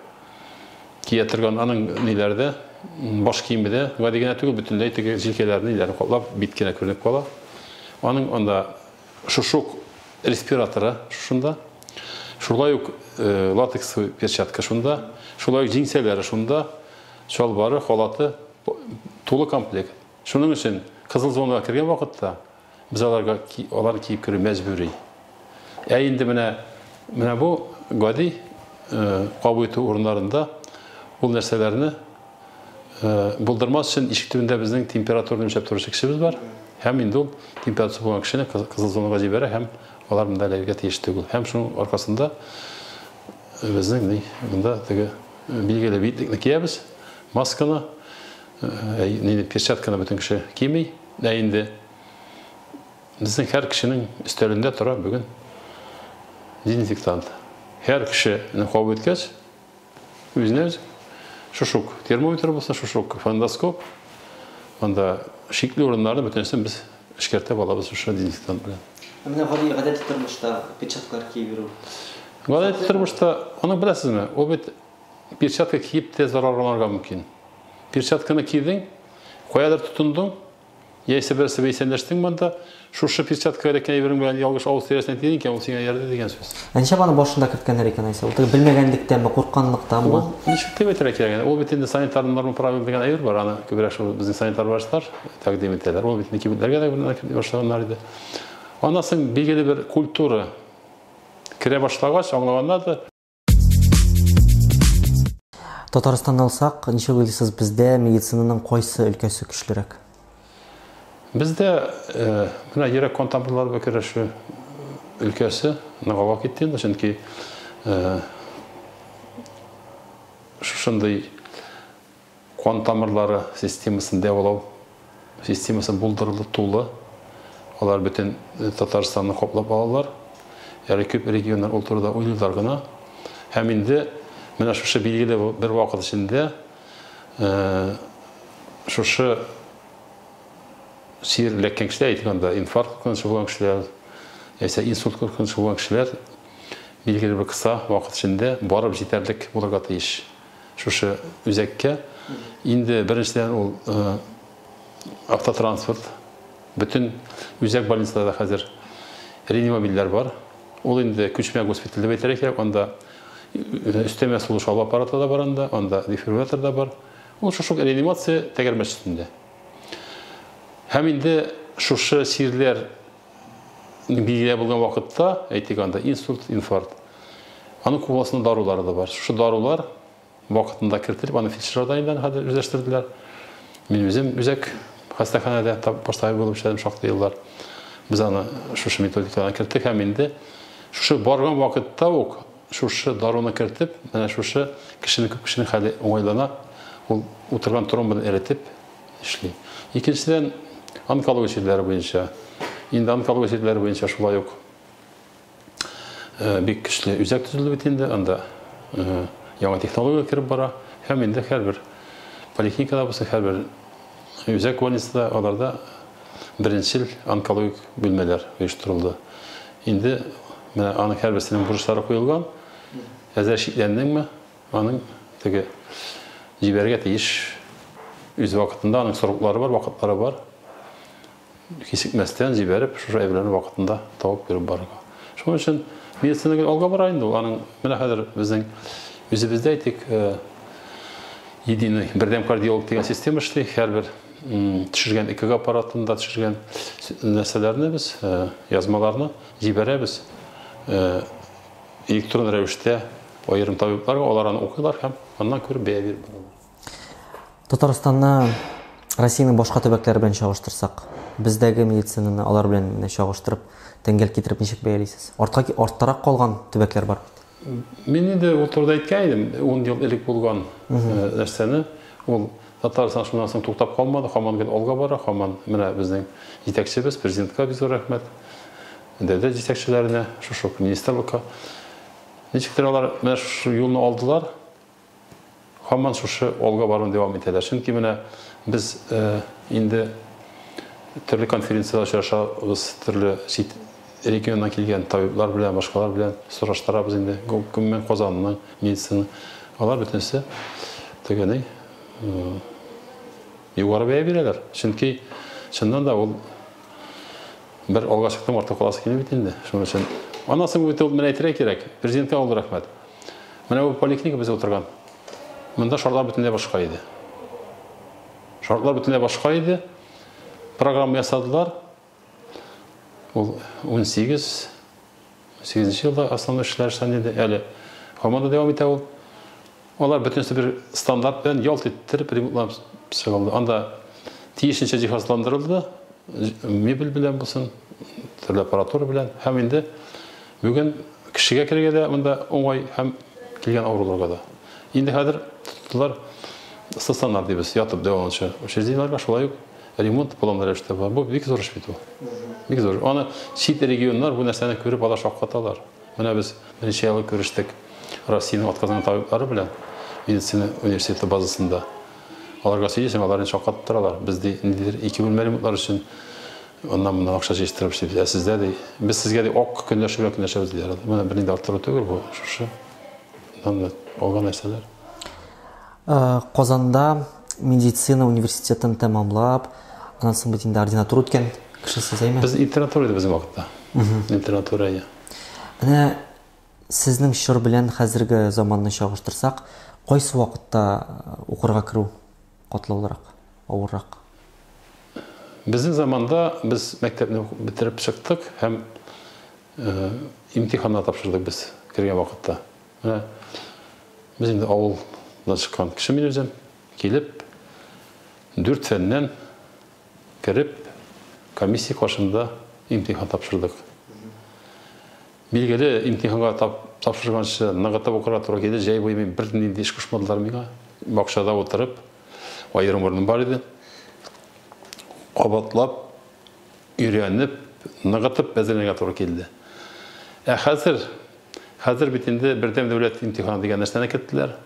кия торган аның ниләрдә, баш киеме дә гади генә түгел, бөтенләй теге җилкәләрне ниләрне каплап, бит кенә күренеп кала. Аның анда шушук респираторы шушында, шулай ук латекс перчатка шунда, шулай ук җиңсәләре шунда, чалбары, халаты, тулы комплект. Шуның өчен кызыл зонага кергән вакытта без аларга алар киеп керү мәҗбүри. Ә инде менә бу гади кабул итү урыннарында ул нәрсәләрне булдырмас өчен ишек төбендә безнең температураны үлчәп торучы кешебез бар. Һәм инде ул температура булган кешене кызыл зонага җибәрә һәм алар монда эләгергә тиеш түгел. Һәм шуның аркасында безнең ни, монда теге билгеле битлекне киябез, масканы, ни, перчатканы бөтен кеше кими. Ә инде безнең һәр кешенең өстәлендә тора бүген дезинфектант. Һәр кешене кабул иткәч, үзенә үзе шушук термометр булса, шушук фонендоскоп, анда шикле урыннарны бөтенесен без эшкәртеп алабыз шушы дезинфектант белән. Ә менә гади гадәти тормышта перчаткалар киеп йөрү. Гадәти тормышта, аны беләсезме, ул бит перчатка киеп тә зарарланырга мөмкин. Перчатканы кидең, каядыр тотындың, яисә берсе белән исәнләштең монда, шушы перчатка эләккән әйберең белән ялгыш авыз тирәсенә тидең икән, ул сиңа ярды дигән сүз. Ә ничә аны башында керткәннәр икән, Айса? Ул теге белмәгәнлектәнме, куркканлыктанмы? Ул ничек дип әйтергә кирәк? Ул бит инде санитар норма правил дигән әйбер бар, аны күбрәк шул безнең санитар врачлар тәкъдим итәләр. Ул бит инде кибетләргә дә бер кертә башлаганнар иде. Аннан соң билгеле бер культура керә башлагач, аңлаганнар да. Татарстанны алсак, ничек уйлыйсыз, бездә медицинаның кайсы өлкәсе көчлерәк? Бездә менә йөрәк кан тамырлары белән көрәшү өлкәсе ныграк китте инде, чөнки шушындый кан тамырлары системасын дәвалау системасы булдырылды тулы. Алар бөтен Татарстанны каплап алалар. Әле күп регионнар ул турыда уйлыйлар гына. Һәм инде менә шушы билгеле бер вакыт эчендә шушы чир эләккән кешеләр, әйтик анда инфаркт куркынычы булган кешеләр, яисә инсульт куркынычы булган кешеләр билгеле бер кыса вакыт эчендә барып җитәрлек булырга тиеш шушы үзәккә. Инде беренчедән ул автотранспорт. Бөтен үзәк больницаларда хәзер реанимобильләр бар. Ул инде күчмә госпиталь дип әйтергә кирәк. Анда өстәмә сулыш алу аппараты да бар анда, анда дефибриллятор да бар. Ул шушы реанимация тәгәрмәч өстендә. Һәм инде шушы чирләр билгеле булган вакытта, әйтик анда инсульт, инфаркт, аның кулласында дарулары да бар. Шушы дарулар вакытында кертелеп, аны фельдшерлар да инде хәзер үзләштерделәр. Мин үзем үзәк хастаханәдә баш табиб булып эшләдем шактый еллар. Без аны шушы методикаларны керттек һәм инде шушы барган вакытта ук шушы даруны кертеп, менә шушы кешенең күп кешенең хәле уңайлана, ул утырган тромбын эретеп эшли. Икенчедән, онкология чирләре буенча. Инде онкология чирләре буенча шулай ук бик көчле үзәк төзелде бит инде, анда яңа технология кереп бара. Һәм инде һәрбер поликлиникада булса, һәрбер үзәк больницада аларда беренчел онкологик бүлмәләр оештырылды. Инде менә аның һәрберсенең бурычлары куелган. Әзер шикләндеңме, аның теге җибәрергә тиеш үз вакытында, аның сроклары бар, вакытлары бар. Кисекмәстән җибәреп, шушы әйберләрне вакытында табып биреп барырга. Шуның өчен медицина гел алга бара инде ул. Аның менә хәзер безнең үзебездә әйтик, единый бердәм кардиолог дигән система эшли. Һәрбер төшергән ЭКГ аппаратында төшергән нәрсәләрне без, язмаларны җибәрәбез электрон рәвештә аерым табибларга, алар аны укыйлар һәм аннан күреп бәя биреп баралар. Татарстанны Россиянең башка төбәкләре белән чагыштырсак, бездәге медицинаны алар белән чагыштырып, тәңгәл китереп ничек бәялисез? Артка, арттарак калган төбәкләр бар бит. Мин инде ул турыда әйткән идем, 10 ел элек булган нәрсәне. Ул Татарстан шуннан соң туктап калмады, һаман гел алга бара, һаман менә безнең җитәкчебез, президентка бик зур рәхмәт, дәүләт җитәкчеләренә, шушы ук министрлыкка. Ничектер алар менә шушы юлны алдылар, һаман шушы алга баруны дәвам итәләр. Чөнки менә без инде төрле конференцияләр очрашабыз, төрле чит регионнан килгән табиблар белән, башкалар белән сораштырабыз инде. Гомумән Казанның медицина, алар бөтенесе тегене югары бәя бирәләр. Чөнки чыннан да ул бер алга чыктым, артта каласы килми бит инде. Шуның өчен аннан соң бит ул менә әйтергә кирәк, президентка олы рәхмәт. Менә бу поликлиника без утырган. Монда шартлар бөтенләй башка иде. Шартлар бөтенләй башка иде. Программа ясадылар. Ул 18 елда основной эшләр эшләнде инде. Әле һаман да дәвам итә ул. Алар бөтенесе бер стандарт белән ялт иттереп ремонтланып чыгылды. Анда тиешенчә җиһазландырылды, мебель белән булсын, төрле аппаратура белән. Һәм инде бүген кешегә керергә дә монда уңай һәм килгән авыруларга да. Инде хәзер тоттылар стационар дибез, ятып дәваланучы учреждениеләргә шулай ук ремонт планлы рәвештә була. Бу бик зур эш бит ул. Бик зур. Аны чит регионнар бу нәрсәне күреп алар шаккаталар. Менә без берничә ел күрештек Россиянең атказанган табиблары белән медицина университеты базасында. Аларга сөйлисең, алар инде шаккатып торалар. Без ди, ниндидер ике бүлмә ремонтлар өчен аннан моннан акча җыештырып эшлибез. Ә сездә ди, без сезгә ди ак көнләшү белән көнләшәбез диләр. Менә бернинди арттыру түгел бу, шушы алган нәрсәләр. Казанда медицина университетын тәмамлап, аннан соң бит инде ординатура үткән кеше сез, әйме? Без интернатура иде безнең вакытта. Интернатура, иә. Менә сезнең чор белән хәзерге заманны чагыштырсак, кайсы вакытта укырга керү катлаулырак, авыррак? Безнең заманда без мәктәпне бетереп чыктык һәм имтиханнар тапшырдык без кергән вакытта. Менә без инде авылдан чыккан кеше мин үзем, килеп 4 фәннән кереп комиссия каршында имтихан тапшырдык. Билгеле, имтиханга тапшырганчы ныгытып укырга туры килде. Җәй буе мин бернинди эш кушмадылар миңа. Бакчада утырып, аерым урыным бар иде. Кабатлап, өйрәнеп, ныгытып әзерләнергә туры килде. Ә хәзер бит инде бердәм дәүләт имтиханы дигән нәрсәне керттеләр.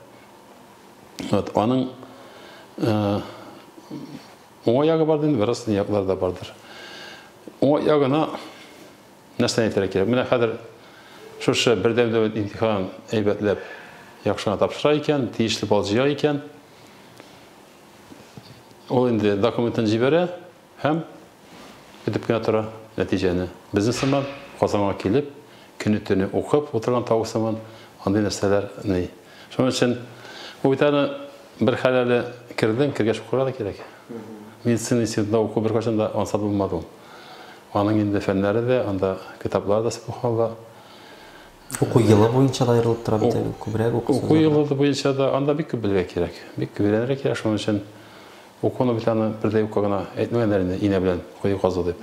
Вот, аның Уңай ягы бар инде, бераз яклар да бардыр. Уңай ягына нәрсәне әйтергә кирәк? Менә хәзер шушы бердәм дәүләт имтиханын әйбәтләп яхшы гына тапшыра икән, тиешле балл җыя икән, ул инде документын җибәрә һәм көтеп кенә тора нәтиҗәне. Безнең сыман Казанга килеп, көне-төне укып утырган тавык сыман андый нәрсәләр ни. Шуның өчен бу бит аны бер хәл әле кердең, кергәч укырга да кирәк. Медицина институтында уку беркайчан да ансат булмады ул. Аның инде фәннәре дә, анда китаплар да субханалла. Уку елы буенча да аерылып тора бит әле, күбрәк укысыз. Уку елы буенча да анда бик күп белергә кирәк. Бик күп өйрәнергә кирәк, шуның өчен укуны бит аны бер дә юкка гына әйтмәгәннәр инде, инә белән кое казу дип.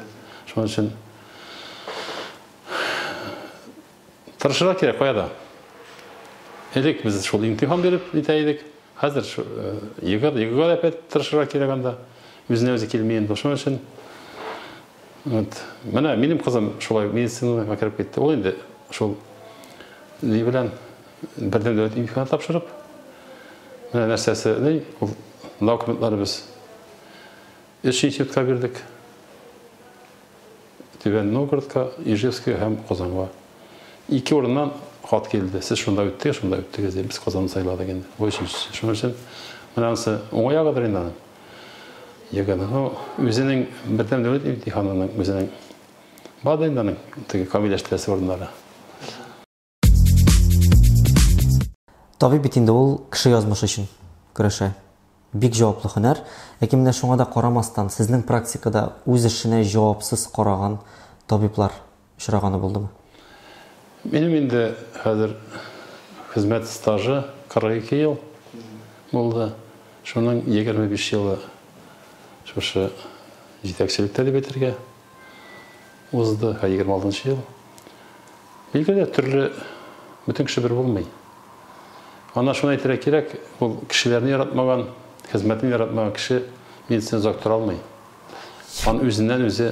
Шуның өчен тырышырга кирәк кая да. Элек без шул имтихан биреп нитә идек. Хәзер ЕГЭ, ЕГЭга да опять тырышырга кирәк анда. Үзенә үзе килми инде. Шуның өчен вот. Менә минем кызым шулай медицинага кереп китте. Ул инде шул ни белән бердәм дәүләт имтиханы тапшырып, менә нәрсәсе ни, ул документлары без өч институтка бирдек. Түбән Новгородка, Ижевскига һәм Казанга. Ике урыннан хат килде. Сез шунда үттегез, шунда үттегез дип, без Казанны сайладык инде. Бу өченчесе. Шуның өчен менә анысы уңай ягыдыр инде аның. ЕГЭның. Ну, үзенең бердәм дәүләт имтиханының үзенең бар да инде аның теге камилләштерәсе урыннары. Табиб бит инде ул кеше язмышы өчен көрәшә. Бик җаваплы һөнәр. Ләкин менә шуңа да карамастан, сезнең практикада үз эшенә җавапсыз караган табиблар очраганы булдымы? Минем инде хәзер хезмәт стажы 42 ел булды. Шуның 25 елы шушы җитәкчелектә дип әйтергә узды, һә 26 ел. Билгеле, төрле бөтен кеше бер булмый. Ана шуны әйтергә кирәк, ул кешеләрне яратмаган, хезмәтен яратмаган кеше медицина озак тора алмый. Аны үзеннән үзе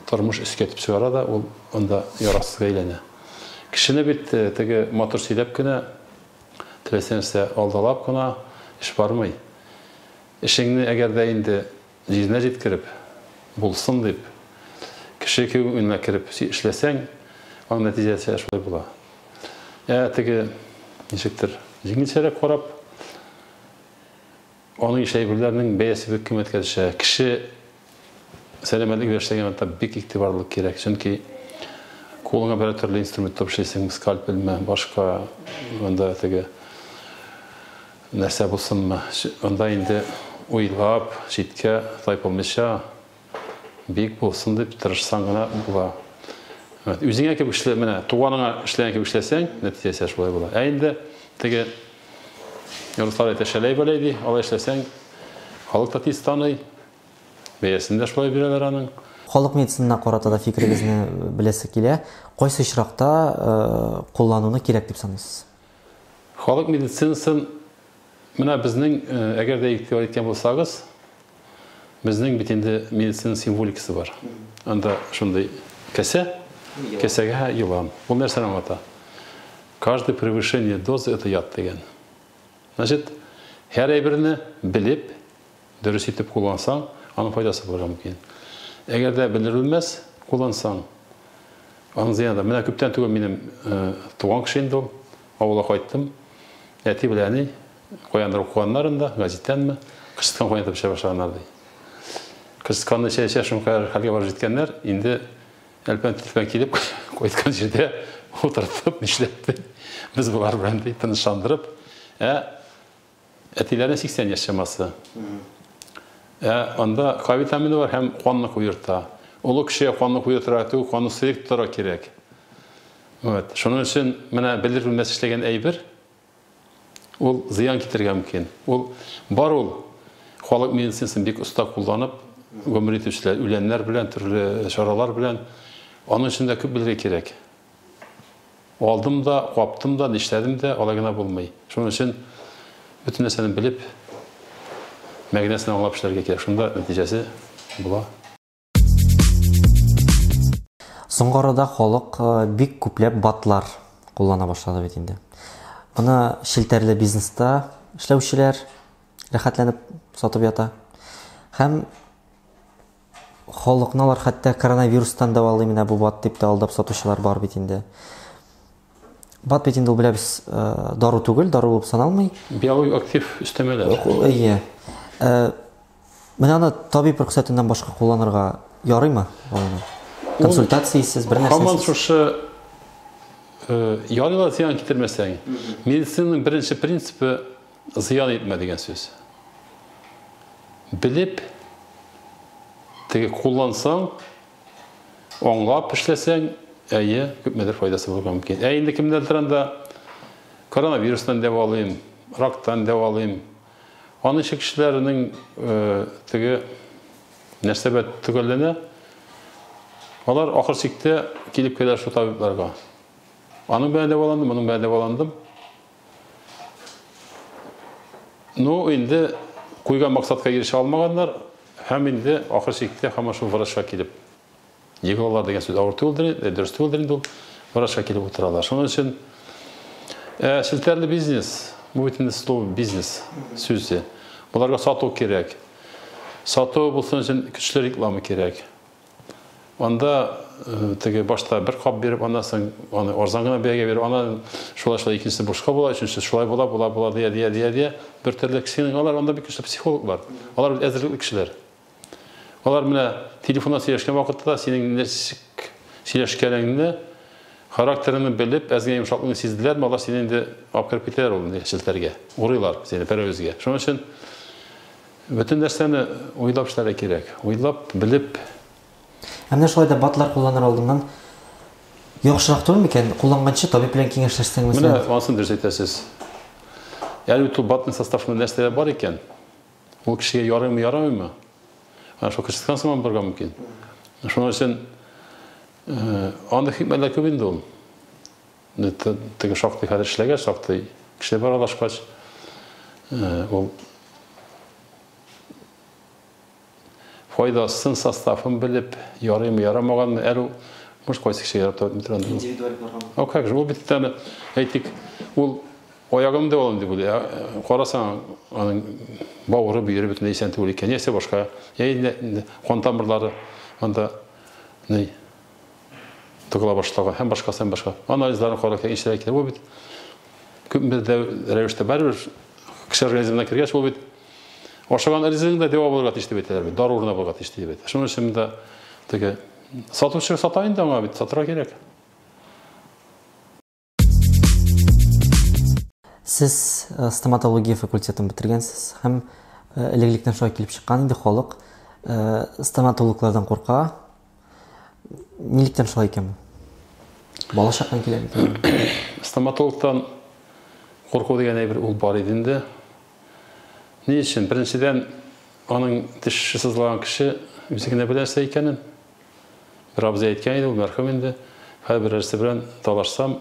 тормыш өскә этеп чыгара да, ул анда ярасызга әйләнә. Кешене бит теге матур сөйләп кенә, теләсә нәрсә алдалап кына эш бармый. Эшеңне әгәр дә инде җиренә җиткереп, булсын дип, кеше күңеленә кереп эшләсәң, аның нәтиҗәсе шулай була. Ә теге ничектер җиңелчәрәк карап, аның ише әйберләрнең бәясе бик кыйммәткә төшә. Кеше сәламәтлеге белән эшләгән вакытта бик игътибарлылык кирәк, чөнки кулыңа берәр төрле инструмент тотып эшлисең, скальпельме, башка анда теге нәрсә булсынмы, анда инде уйлап, читкә тайпылмыйча, бик булсын дип тырышсаң гына була. Үзеңә кебек эшлә, менә туганыңа эшләгән кебек эшләсәң, нәтиҗәсе шулай була. Ә инде теге руслар әйтә, шәләй-бәләй ди, алай эшләсәң, халык та тиз таный, бәясен дә шулай бирәләр аның. Халык медицинасына карата да фикерегезне беләсе килә. Кайсы очракта куллануны кирәк дип саныйсыз? Халык медицинасын менә безнең, әгәр дә игътибар иткән булсагыз, безнең бит инде медицина символикасы бар. Анда шундый кәсә, кәсәгә елан. Ул нәрсәне аңлата? Каждое превышение дозы это яд дигән. Значит, һәр әйберне белеп, дөрес итеп куллансаң, аның файдасы булырга мөмкин. Әгәр дә белер-белмәс куллансаң, аның зыяны да. Менә күптән түгел минем туган кеше инде ул. Авылга кайттым. Әти белән әни каяндыр укыганнарын да, газеттәнме, кычыткан кайнатып эчә башлаганнар ди. Кычытканны эчә-эчә шуңа хәлгә барып җиткәннәр, инде әлпән-тилпән килеп кайткан җирдә утыртып, нишләтте? Без болар белән ди тынычландырып, ә әтиләренә 80 яшь чамасы. Ә анда К витамины бар һәм канны куерта. Олы кешегә канны куертырга түгел, канны сыек тотарга кирәк. Вот. Шуның өчен менә белер-белмәс эшләгән әйбер ул зыян китерергә мөмкин. Ул бар ул халык медицинасын бик оста кулланып гомер итүчеләр, үләннәр белән, төрле чаралар белән. Аның өчен дә күп белергә кирәк. Алдым да, каптым да, нишләдем дә, алай гына булмый. Шуның өчен бөтен нәрсәне белеп, мәгънәсен аңлап эшләргә кирәк. Шунда нәтиҗәсе була. Соңгы арада халык бик күпләп батлар куллана башлады бит инде. Моны челтәрле бизнеста эшләүчеләр рәхәтләнеп сатып ята. Һәм халыкны алар хәтта коронавирустан дәвалый менә бу БАД дип тә алдап сатучылар бар бит инде. БАД бит инде ул беләбез, дару түгел, дару булып саналмый. Биологик актив өстәмәләр. Әйе. Менә аны табиб рөхсәтеннән башка кулланырга ярыймы? Консультациясез, бер нәрсәсез. Һаман шушы ярыйла зыян китермәсәң. Медицинаның беренче принципы зыян итмә дигән сүз. Белеп, теге куллансаң, аңлап эшләсәң, әйе, күпмедер файдасы булырга мөмкин. Ә инде кемнәрдер анда коронавирустан дәвалыйм, рактан дәвалыйм. Аның ише кешеләрнең теге нәрсә белән төгәлләнә? Алар ахыр чиктә килеп керә шул табибларга. Аның белән дәваландым, моның белән дәваландым. Ну, инде куйган максатка ирешә алмаганнар һәм инде ахыр чиктә һаман шул врачка килеп егылалар дигән сүз авыр түгелдер, дөрес түгелдер инде ул. Врачка килеп утыралар. Шуның өчен челтәрле бизнес, бу бит инде слово бизнес сүзе. Боларга сату кирәк. Сату булсын өчен көчле реклама кирәк. Анда теге башта бер кап биреп, аннан соң аны арзан гына бәягә биреп, аннан шулай-шулай икенчесе бушка була, өченчесе шулай була, була, була, дия, дия, дия, дия. Бер төрле кешенең алар анда бик көчле психологлар. Алар бит әзерлекле кешеләр. Алар менә телефоннан сөйләшкән вакытта да синең ничек сөйләшкәнеңне, характерыңны белеп, әз генә йомшаклыгыңны сизделәрме, алар сине инде алып кереп китәләр ул инде челтәргә. Урыйлар сине пәрәвезгә. Шуның өчен бөтен нәрсәне уйлап эшләргә кирәк. Уйлап, белеп. Ә менә шулай да БАДлар кулланыр алдыннан яхшырак түгел микән? Кулланганчы табиб белән киңәшләшсәң, мәсәлән. Менә анысын дөрес әйтәсез. Әле бит ул БАДның составында нәрсәләр бар икән? Ул кешегә ярыймы, ярамыймы? Ана шул кычыткан сыман булырга мөмкин. Шуның өчен андый хикмәтләр күп инде ул. Теге шактый хәзер эшләгәч, шактый кеше бар аралашкач, ул файдасын, составын белеп, ярыймы, ярамаганмы, әле ул, может, кайсы кешегә ярап та бетми торгандыр ул. Индивидуаль булырга мөмкин. А как же, ул бит әле, әйтик, ул аягым да алам дип уйлый. Карасаң, аның бавыры, бөере бөтенләй исән түгел икән, яисә башка, я кан тамырлары анда ни тыгыла башлаган һәм башкасы, һәм башка. Анализларын карап, киңәшләр кирәк. Бу бит күпмедер рәвештә барыбер кеше организмына кергәч, ул бит ашаган ризыгың да дәва булырга тиеш дип әйтәләр бит, дару урынына булырга тиеш дип әйтә. Шуның өчен монда теге сатучы сата инде аңа бит, сатырга кирәк. Сез стоматология факультетын бетергәнсез һәм элек-электән шулай килеп чыккан инде, халык стоматологлардан курка. Нилектән шулай икән бу? Бала чактан килә микән? Стоматологтан курку дигән әйбер ул бар иде инде. Ни өчен? Беренчедән, аның теше сызлаган кеше үзе генә белә нәрсә икәнен. Бер абзый әйткән иде, ул мәрхүм инде. Хәзер берәрсе белән талашсам,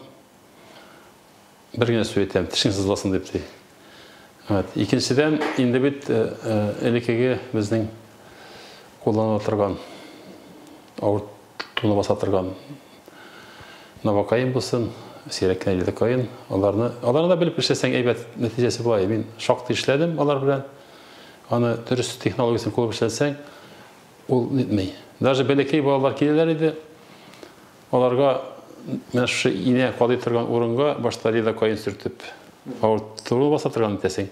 бер генә сүз әйтәм, тешең сызласын дип ди. Вот. Икенчедән, инде бит элеккеге безнең кулланыла торган, авыртуны баса торган новокаин булсын, сирәк кенә лидокаин, аларны да белеп эшләсәң әйбәт нәтиҗәсе була. Мин шактый эшләдем алар белән. Аны дөрес технологиясен кулланып эшләсәң, ул нитми. Даже бәләкәй балалар киләләр иде. Аларга менә шушы инә кадый торган урынга башта лидокаин сөртеп, авыртуны баса торган итәсең.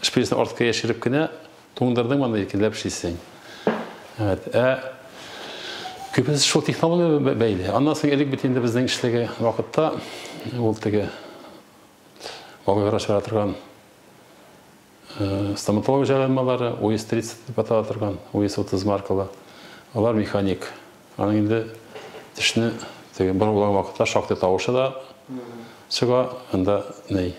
Шприцны артка яшереп кенә туңдырдың, аны иркенләп эшлисең. Evet. Күбесе шул технология бәйле. Аннан соң элек бит инде безнең эшләгән вакытта ул теге Волгоград чыгара торган стоматология җайланмалары, УИС 30 дип атала торган, УИС 30 маркалы. Алар механик. Аның инде тешне теге бораулаган вакытта шактый тавышы да чыга, анда ни.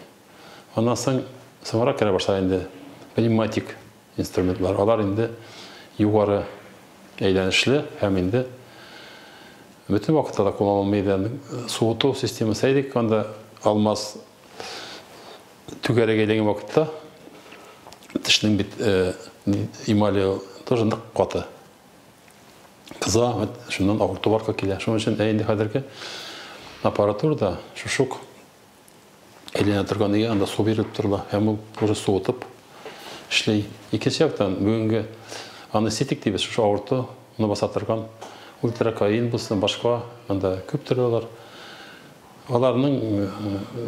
Аннан соң соңрак керә башлады инде пневматик инструментлар. Алар инде югары әйләнешле һәм инде бөтен вакытта да кулланылмый иде. Суыту системасы әйдик, анда алмаз түгәрәк әйләнгән вакытта тешнең бит эмали тоже нык каты. Кыза, вот шуннан авырту барлыкка килә. Шуның өчен инде хәзерге аппаратурада шушук әйләнә торган өйгә анда су бирелеп торыла һәм ул уже суытып эшли. Икенче яктан, бүгенге Анестетик дибез, шушы авыртуны баса торган ультракаин булсын, башка, анда күп төрле алар. Аларның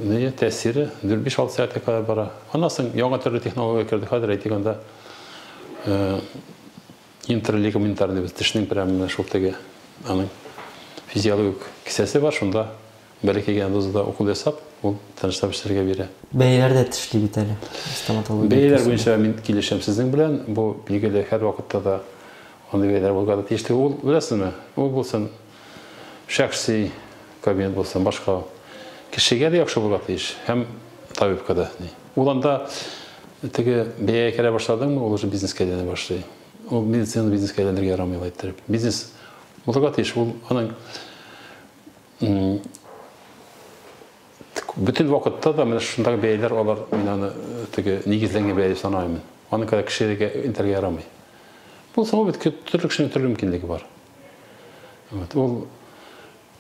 не тәэсире 4-5-6 сәгатькә кадәр бара. Аннан соң яңа төрле технология керде. Хәзер әйтик анда интралигаментар дибез, тешнең прям менә шул теге аның физиологик кесәсе бар, шунда бәләкәй генә дозада укол ясап, ул тынычлап эшләргә бирә. Бәяләр дә тешли бит әле стоматология. Бәяләр буенча мин килешәм сезнең белән. Бу билгеле һәрвакытта да андый бәяләр булырга да тиеш түгел. Ул, беләсезме, ул булсын шәхси кабинет булсын, башка кешегә дә яхшы булырга тиеш һәм табибка да. Ул анда теге бәягә керә башладыңмы, ул уже бизнеска әйләнә башлый. Ул медицина бизнеска әйләнергә ярамый алай иттереп. Бизнес булырга тиеш, ул аның бөтен вакытта да менә шушындагы бәяләр алар мин аны теге нигезләнгән бәя дип санамыйм. Аны кадәр кешегә интәргә ярамый. Булса ул бит төрле кешенең төрле мөмкинлеге бар. Вот, ул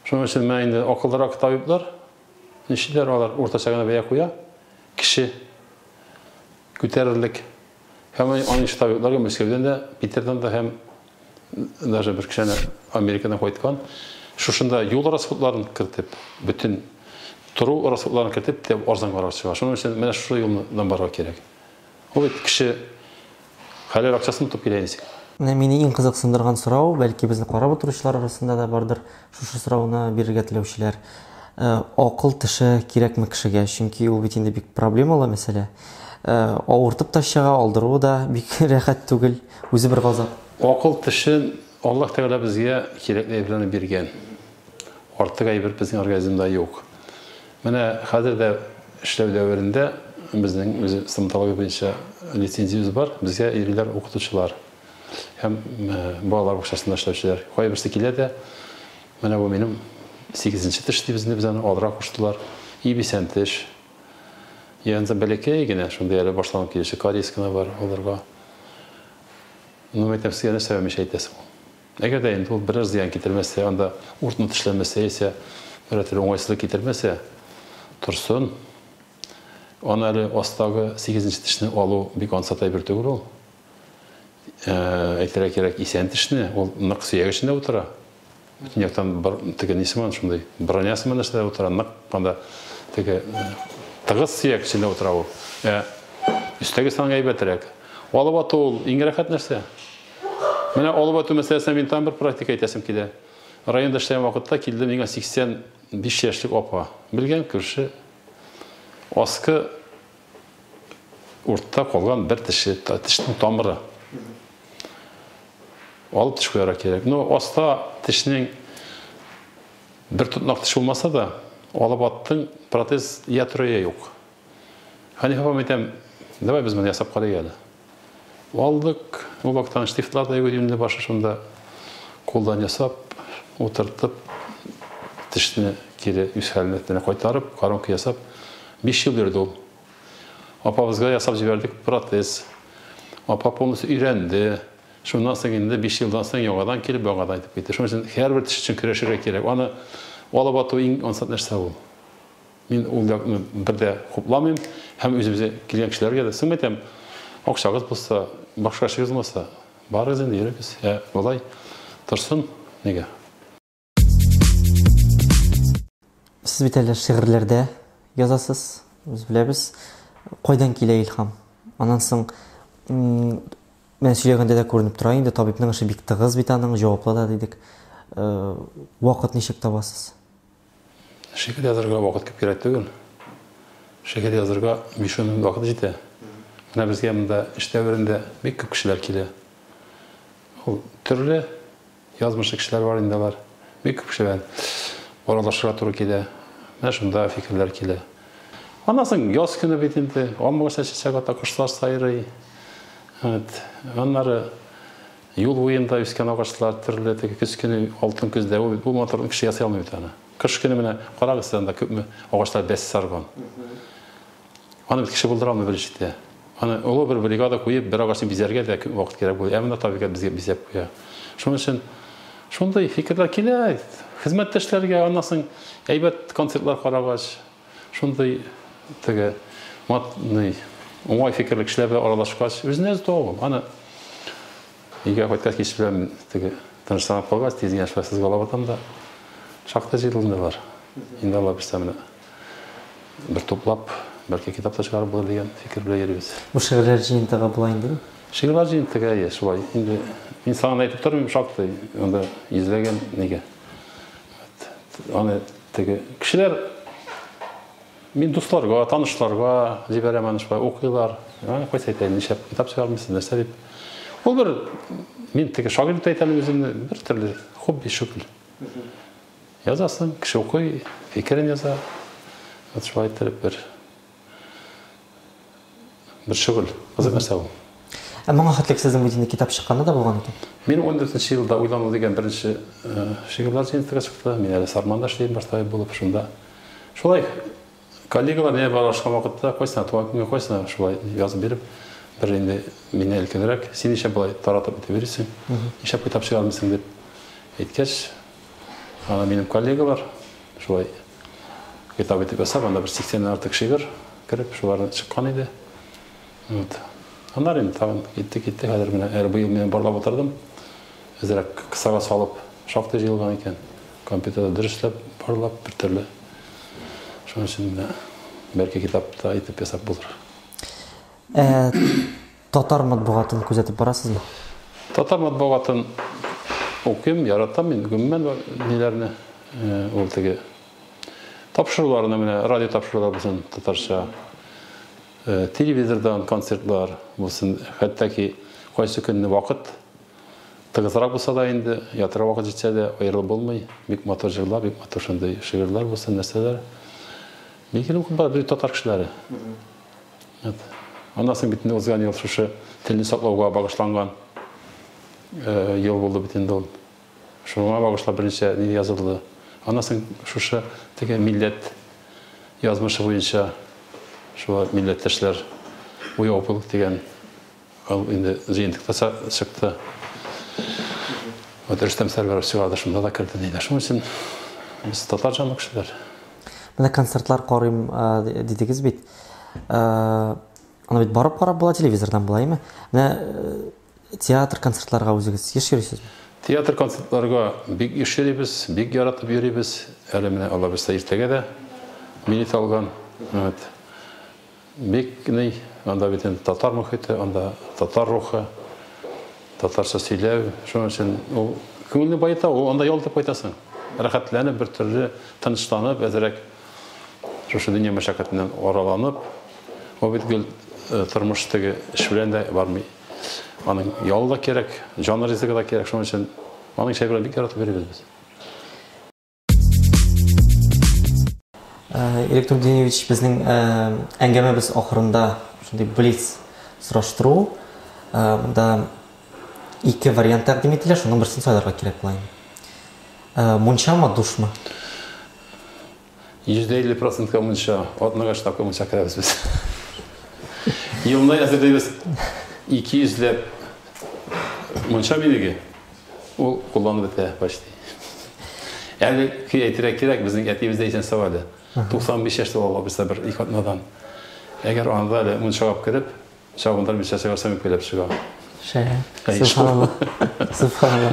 шуның өчен менә инде акыллырак табиблар нишлиләр, алар уртача гына бәя куя. Кеше күтәрерлек. Һәм аның ише табибларга Мәскәүдән дә, Питердан да һәм даже бер кешене Америкадан кайткан. Шушында юл расходларын кертеп, бөтен тору расходларын кертеп, тә арзанга чыга. Шуның өчен менә шушы юлдан барырга кирәк. Ул бит кеше хәләл акчасын тотып килә инде. Менә мине иң кызыксындырган сорау, бәлки безне карап утыручылар арасында да бардыр шушы сорауны бирергә теләүчеләр. Акыл теше кирәкме кешегә? Чөнки ул бит инде бик проблемалы мәсьәлә. Авыртып та чыга, алдыруы да бик рәхәт түгел, үзе бер газап. Акыл тешен Аллаһ Тәгалә безгә кирәкле әйберләрне биргән. Артык әйбер безнең организмда юк. Менә хәзер дә эшләү дәверендә безнең үзе стоматология буенча лицензиябез бар, безгә йөриләр укытучылар һәм балалар бакчасында эшләүчеләр. Кайберсе килә дә, менә бу минем 8-нче теш дибез инде, без аны алырга куштылар. Ибисән теш. Янында бәләкәй генә, шундый әле башланып килүче кариес кенә бар алырга. Ну, әйтәм, сезгә нәрсә мешә әйтәсең ул? Әгәр дә инде ул берәр зыян китермәсә, анда уртны тешләмәсә, яисә берәр төрле уңайсызлык китермәсә, торсын. Аны әле астагы 8-нче тешне алу бик ансат әйбер түгел ул. Әйтергә кирәк, исән тешне, ул нык сөяк эчендә утыра. Бөтен яктан бер теге ни сыман шундый броня сыман нәрсәдә утыра, нык анда теге тыгыз сөяк эчендә утыра ул. Өстәге санга әйбәтрәк. Алып ату ул иң рәхәт нәрсә. Менә алып ату мәсьәләсенә мин тагын бер практика әйтәсем килә. Районда эшләгән вакытта килде миңа 85 яшьлек апа. Белгән күрше аскы уртта калган бер теше, тешнең тамыры. Алып теш куярга кирәк. Но аста тешнең бер тотнак теш булмаса да, алып аттың, протез я тора, я юк. Хәниф апам әйтәм, давай без моны ясап карыйк әле. Алдык, ул вакыттан штифтлар да юк иде инде башы шунда. Кулдан ясап, утыртып, тешне кире үз хәленә кайтарып, коронка ясап, 5 ел йөрде ул. Апабызга ясап җибәрдек протез. Апа полностью өйрәнде. Шуннан соң инде 5 елдан соң яңадан килеп, яңадан әйтеп китте. Шуның өчен һәрбер теш өчен көрәшергә кирәк. Аны алып ату иң ансат нәрсә ул. Мин ул якны бер дә хупламыйм һәм үзебезгә килгән кешеләргә дә соң әйтәм, акчагыз булса, башка эшегез булмаса, барыгыз инде, йөрегез. Ә болай торсын, нигә? Сез бит әле шигырьләрдә язасыз, без беләбез. Кайдан килә илһам? Аннан соң, менә сөйләгәндә дә күренеп тора инде, табибның эше бик тыгыз бит аның, җаваплы да дидек. Вакыт ничек табасыз? Шигырь язарга вакыт күп кирәк түгел. Шигырь язарга 5-10 минут вакыт җитә. Менә безгә монда эш дәверендә бик күп кешеләр килә. Ул төрле язмышлы кешеләр бар инде алар. Бик күп кеше белән аралашырга туры килә. Менә шунда фикерләр килә. Аннан соң яз көне бит инде, алмагачлар чәчәк ата, кошлар сайрый. Вот. Аннары юл буенда үскән агачлар төрле, теге көз көне, алтын көздә, ул бу матурлыкны кеше ясый алмый бит аны. Кыш көне менә карагыз сез анда күпме агачлар бәс сарган. Аны бит кеше булдыра алмый беренче читтә. Аны олы бер бригада куеп, бер агачны бизәргә дә күп вакыт кирәк була. Ә монда табигать безгә бизәп куя. Шуның өчен шундый фикерләр килә хезмәттәшләргә, аннан соң әйбәт концертлар карагач, шундый теге матный уңай фикерле кешеләр белән аралашкач, үзенә үзе туа ул. Аны Өйгә кайткач кич белән теге тынычланып калгач, тиз генә шулай сызгалап атам да. Шактый җыелды инде алар. Инде алла бирсә менә бер туплап, бәлки китап та чыгарып булыр дигән фикер белән йөрибез. Бу шигырьләр җыентыгы була инде? Шигырьләр җыентыгы, әйе, шулай. Инде мин санын әйтеп тормыйм, шактый. Анда йөзләгән нигә. Аны теге кешеләр мин дусларга, танышларга җибәрәм аны шулай укыйлар. Аны кайсы әйтә, нишләп китап чыгармыйсыз, нәрсә дип. Ул бер мин теге шагыйрь дип әйтәм үземне, бер төрле хобби шөгыль. Язасың, кеше укый, фикерен яза. Вот шулай иттереп бер бер шөгыль, кызык нәрсә ул. Ә моңа хәтлек сезнең бит инде китап чыкканы да булган икән. Мин 14 елда уйлану дигән беренче шигырьләр җыентыгы чыкты. Мин әле Сарманда эшлим, баш табиб булып шунда. Шулай коллегалар менә аралашкан вакытта кайсына туган көнгә, кайсына шулай язып биреп, бер инде мине өлкәнрәк, син нишләп болай таратып итеп йөрисең, нишләп китап чыгармыйсың дип әйткәч, ана минем коллегалар шулай китап итеп ясап, анда бер 80 артык шигырь кереп, шуларны чыккан иде. Вот. Аннары инде тагын китте, китте. Хәзер менә әле быел мин барлап утырдым. Әзрәк кысага салып, шактый җыелган икән. Компьютерда дөресләп, барлап, бер төрле. Шуның өчен менә бәлки китап та итеп ясап булыр. Ә, татар матбугатын күзәтеп барасызмы? Татар матбугатын укыйм, яратам мин гомумән ниләрне, ул теге тапшыруларны менә радио тапшырулар булсын татарча. Телевизордан концертлар булсын, хәтта ки кайсы көнне вакыт тыгызрак булса да инде, ятырга вакыт җитсә дә аерылып булмый. Бик матур җырлар, бик матур шундый шигырьләр булсын, нәрсәләр. Бик укып бара, бөтен татар кешеләре. Вот. Аннан соң бит инде узган ел шушы телне саклауга багышланган ел булды бит инде ул. Шуңа багышлап берничә ни язылды. Аннан соң шушы теге милләт язмышы буенча шулай милләттәшләр уяу булып дигән ул инде җыентыкта чыкты. Вот Рөстәм Сәрвәров чыгарды, шунда да керде нидә. Шуның өчен без татар җанлы кешеләр. Менә концертлар карыйм дидегез бит. Аны бит барып карап була, телевизордан була, әйме? Менә театр концертларга үзегез еш йөрисезме? Театр концертларга бик еш йөрибез, бик яратып йөрибез. Әле менә Алла бирсә иртәгә дә билет алган. Вот. Бик ни, анда бит инде татар мохите, анда татар рухы, татарча сөйләү. Шуның өчен ул күңелне баета, ул анда ял итеп кайтасың. Рәхәтләнеп, бер төрле тынычланып, әзрәк шушы дөнья мәшәкатеннән араланып, ул бит гел тормыш теге эш белән дә бармый. Аның ялы да кирәк, җан ризыгы да кирәк. Шуның өчен аның чәй белән бик яратып йөрибез без. Ирек Турдиевич, безнең әңгәмәбез ахырында шундый блиц сораштыру. Монда ике вариант тәкъдим ителә, шуның берсен сайларга кирәк була инде. Мунчамы, душмы? 50% мунча, атнага штабка мунча керәбез без. Елына әзерлибез 200 ләп мунча минеге. Ул кулланып бетә почти. Әле әйтергә кирәк, безнең әтиебез дә исән сау әле. 95 яшьтә ул Алла бирсә бер ике атнадан. Әгәр анда әле мунчага алып кереп, чабындырып мунча чыгарса, мин көйләп чыгам. Шәп. Субханалла. Субханалла.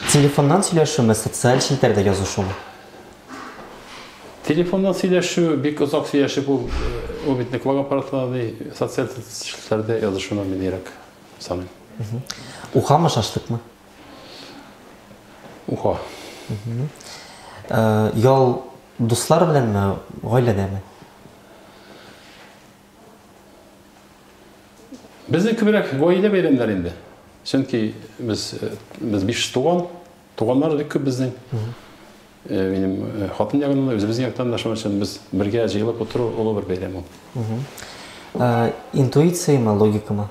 Телефоннан сөйләшүме, социаль челтәрдә язышумы? Телефоннан сөйләшү, бик озак сөйләшеп, ул бит колак аппаратына ди, социаль челтәрдә язышуны мин ерак саныйм. Ухамы, шашлыкмы? Уха. Ял дуслар беләнме, гаиләдәме? Безнең күбрәк гаилә бәйрәмнәре инде. Чөнки без 5 туган, туганнар бик күп безнең. Минем хатын ягыннан да, үзебезнең яктан да, шуның өчен без бергә җыелып утыру олы бер бәйрәм ул. Интуицияме, логикамы?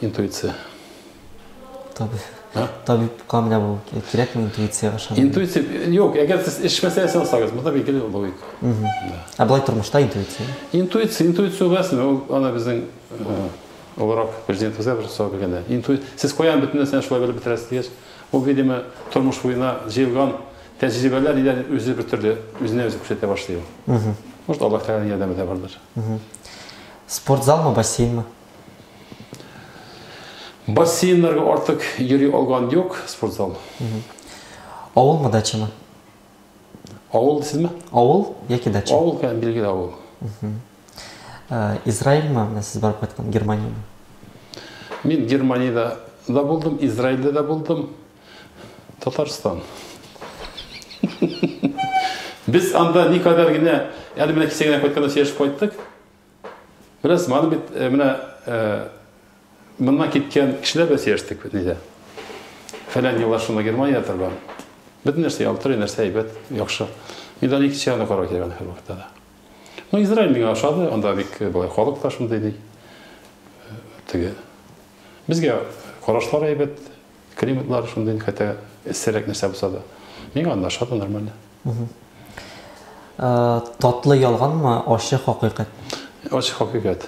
Интуиция. Табиб. Табибка менә бу кирәкме интуициягә ышану? Интуиция юк, әгәр сез эш мәсьәләсен алсагыз, монда билгеле логика. Ә болай тормышта интуиция? Интуиция, интуиция беләсезме, ул ана безнең олырак президентыбызга бер сорау биргәндә. Сез каян бөтен нәрсәне шулай белеп бетерәсез дигәч, ул, видимо, тормыш буена җыелган тәҗрибәләр илә үзе бер төрле үзенә үзе күрсәтә башлый ул. Может, Аллаһ Тәгаләнең ярдәме дә бардыр. Спортзалмы, бассейнмы? Бассейннарга артык йөри алган юк, спортзал. Авылмы, дачамы? Авыл дисезме? Авыл яки дача? Авыл, билгеле авыл. Израильме, менә сез барып кайткан, Германияме? Мин Германиядә дә булдым, Израильдә дә булдым. Татарстан. Без анда никадәр генә, әле менә кичә генә кайтканда сөйләшеп кайттык. Беләсезме, аны бит менә моннан киткән кешеләр белән сөйләштек бит нидә. Фәлән еллар шунда Германиядә торган. Бөтен нәрсә ялтырый, нәрсә әйбәт, яхшы. Инде аны икенче ягына карарга кирәк аны һәрвакытта да. Ну, Израиль миңа ошады, анда бик болай халык та шундый ди. Теге безгә карашлар әйбәт, климатлар шундый, хәтта эссерәк нәрсә булса да. Миңа анда ошады нормально. Татлы ялганмы, ачы хакыйкать? Ачы хакыйкать.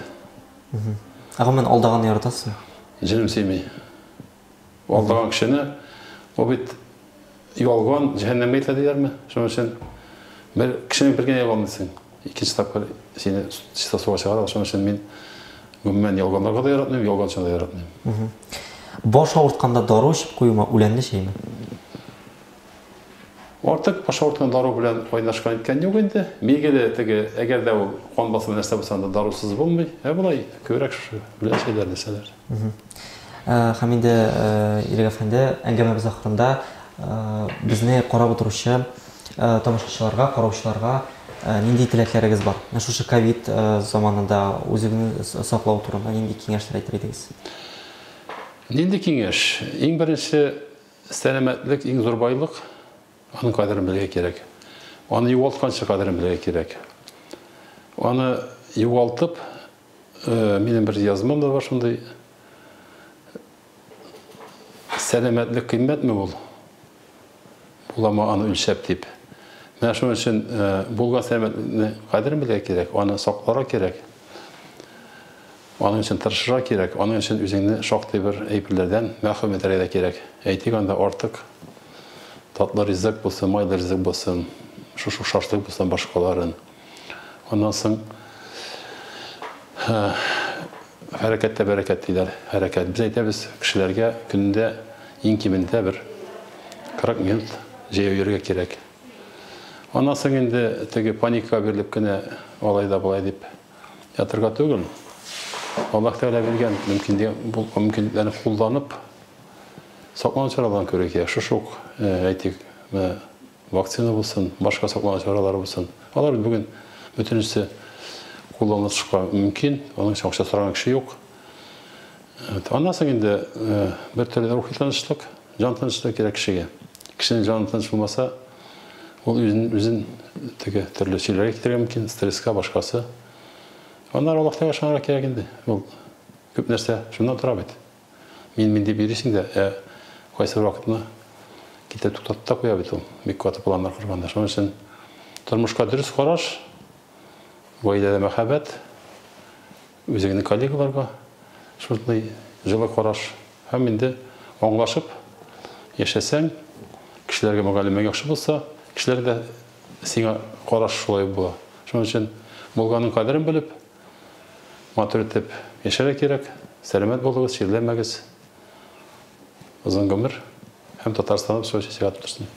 Ә гомумән алдаганны яратасызмы? Җенем сөйми. Алдаган кешене, ул бит ялган җәһәннәмгә илтә диләрме? Шуның өчен бер кешенең бер генә ялган дисең, икенче тапкыр сине чиста суга чыгаралар. Шуның өчен мин гомумән ялганларга да яратмыйм, ялганчыны да яратмыйм. Баш авыртканда дару эчеп куюмы, үләнле чәйме? Артык баш авырткан дару белән кайнашкан иткән юк инде. Билгеле, теге, әгәр дә ул кан басымы нәрсә булса, анда дарусыз булмый. Ә болай күбрәк шушы белән чәйләр нәрсәләр. Һәм инде, Ирек әфәнде, әңгәмәбез ахырында безне карап утыручы тамашачыларга, караучыларга нинди теләкләрегез бар? Менә шушы ковид заманында үзегезне саклау турында нинди киңәшләр әйтер идегез? Нинди киңәш? Иң беренче Сәламәтлек иң зур байлык, аның кадерен белергә кирәк. Аны югалтканчы кадерен белергә кирәк. Аны югалтып, минем бер язмам да бар шундый. Сәламәтлек кыйммәтме ул? Буламы аны үлчәп дип. Менә шуның өчен булган сәламәтлекне кадерен белергә кирәк, аны сакларга кирәк. Аның өчен тырышырга кирәк, аның өчен үзеңне шактый бер әйберләрдән мәхрүм итәргә дә кирәк. Әйтик, анда артык татлы ризык булсын, майлы ризык булсын, шушы шашлык булсын, башкаларын. Аннан соң хәрәкәттә бәрәкәт диләр. Хәрәкәт. Без әйтәбез кешеләргә көндә иң кимендә бер 40 минут җәяү йөрергә кирәк. Аннан соң инде теге паникага бирелеп кенә алай да болай дип Ятырга түгел, Аллаһ Тәгалә биргән мөмкинлекләрне кулланып, саклану чараларын күрергә кирәк. Шушы ук, әйтик, менә вакцина булсын, башка саклану чаралары булсын. Алар бит бүген бөтенесе кулланылышка мөмкин, аның өчен акча сораган кеше юк. Аннан соң инде бер төрле рухи тынычлык, җан тынычлыгы кирәк кешегә. Кешенең җаны тыныч булмаса, Ул үзен үзен теге төрле чирләргә китерергә мөмкин, стресска, башкасы. Аннары Аллаһ Тәгаләгә ышанырга кирәк инде. Ул күп нәрсә шуннан тора бит. Мин мин дип йөрисең дә, ә кайсы бер вакытны китереп туктатып та куя бит ул, бик каты планнар корганда. Шуның өчен тормышка дөрес караш, гаиләдә мәхәббәт, Үзеңнең коллегаларга шундый җылы караш һәм инде аңлашып яшәсәң, кешеләргә мөгаллимәң яхшы булса, кешеләр дә сиңа караш шулай ук була. Шуның өчен булганның кадерен белеп, матур итеп яшәргә кирәк. Сәламәт булыгыз, чирләмәгез. Озын гомер һәм Татарстаныбыз шулай чәчәк атып торсын.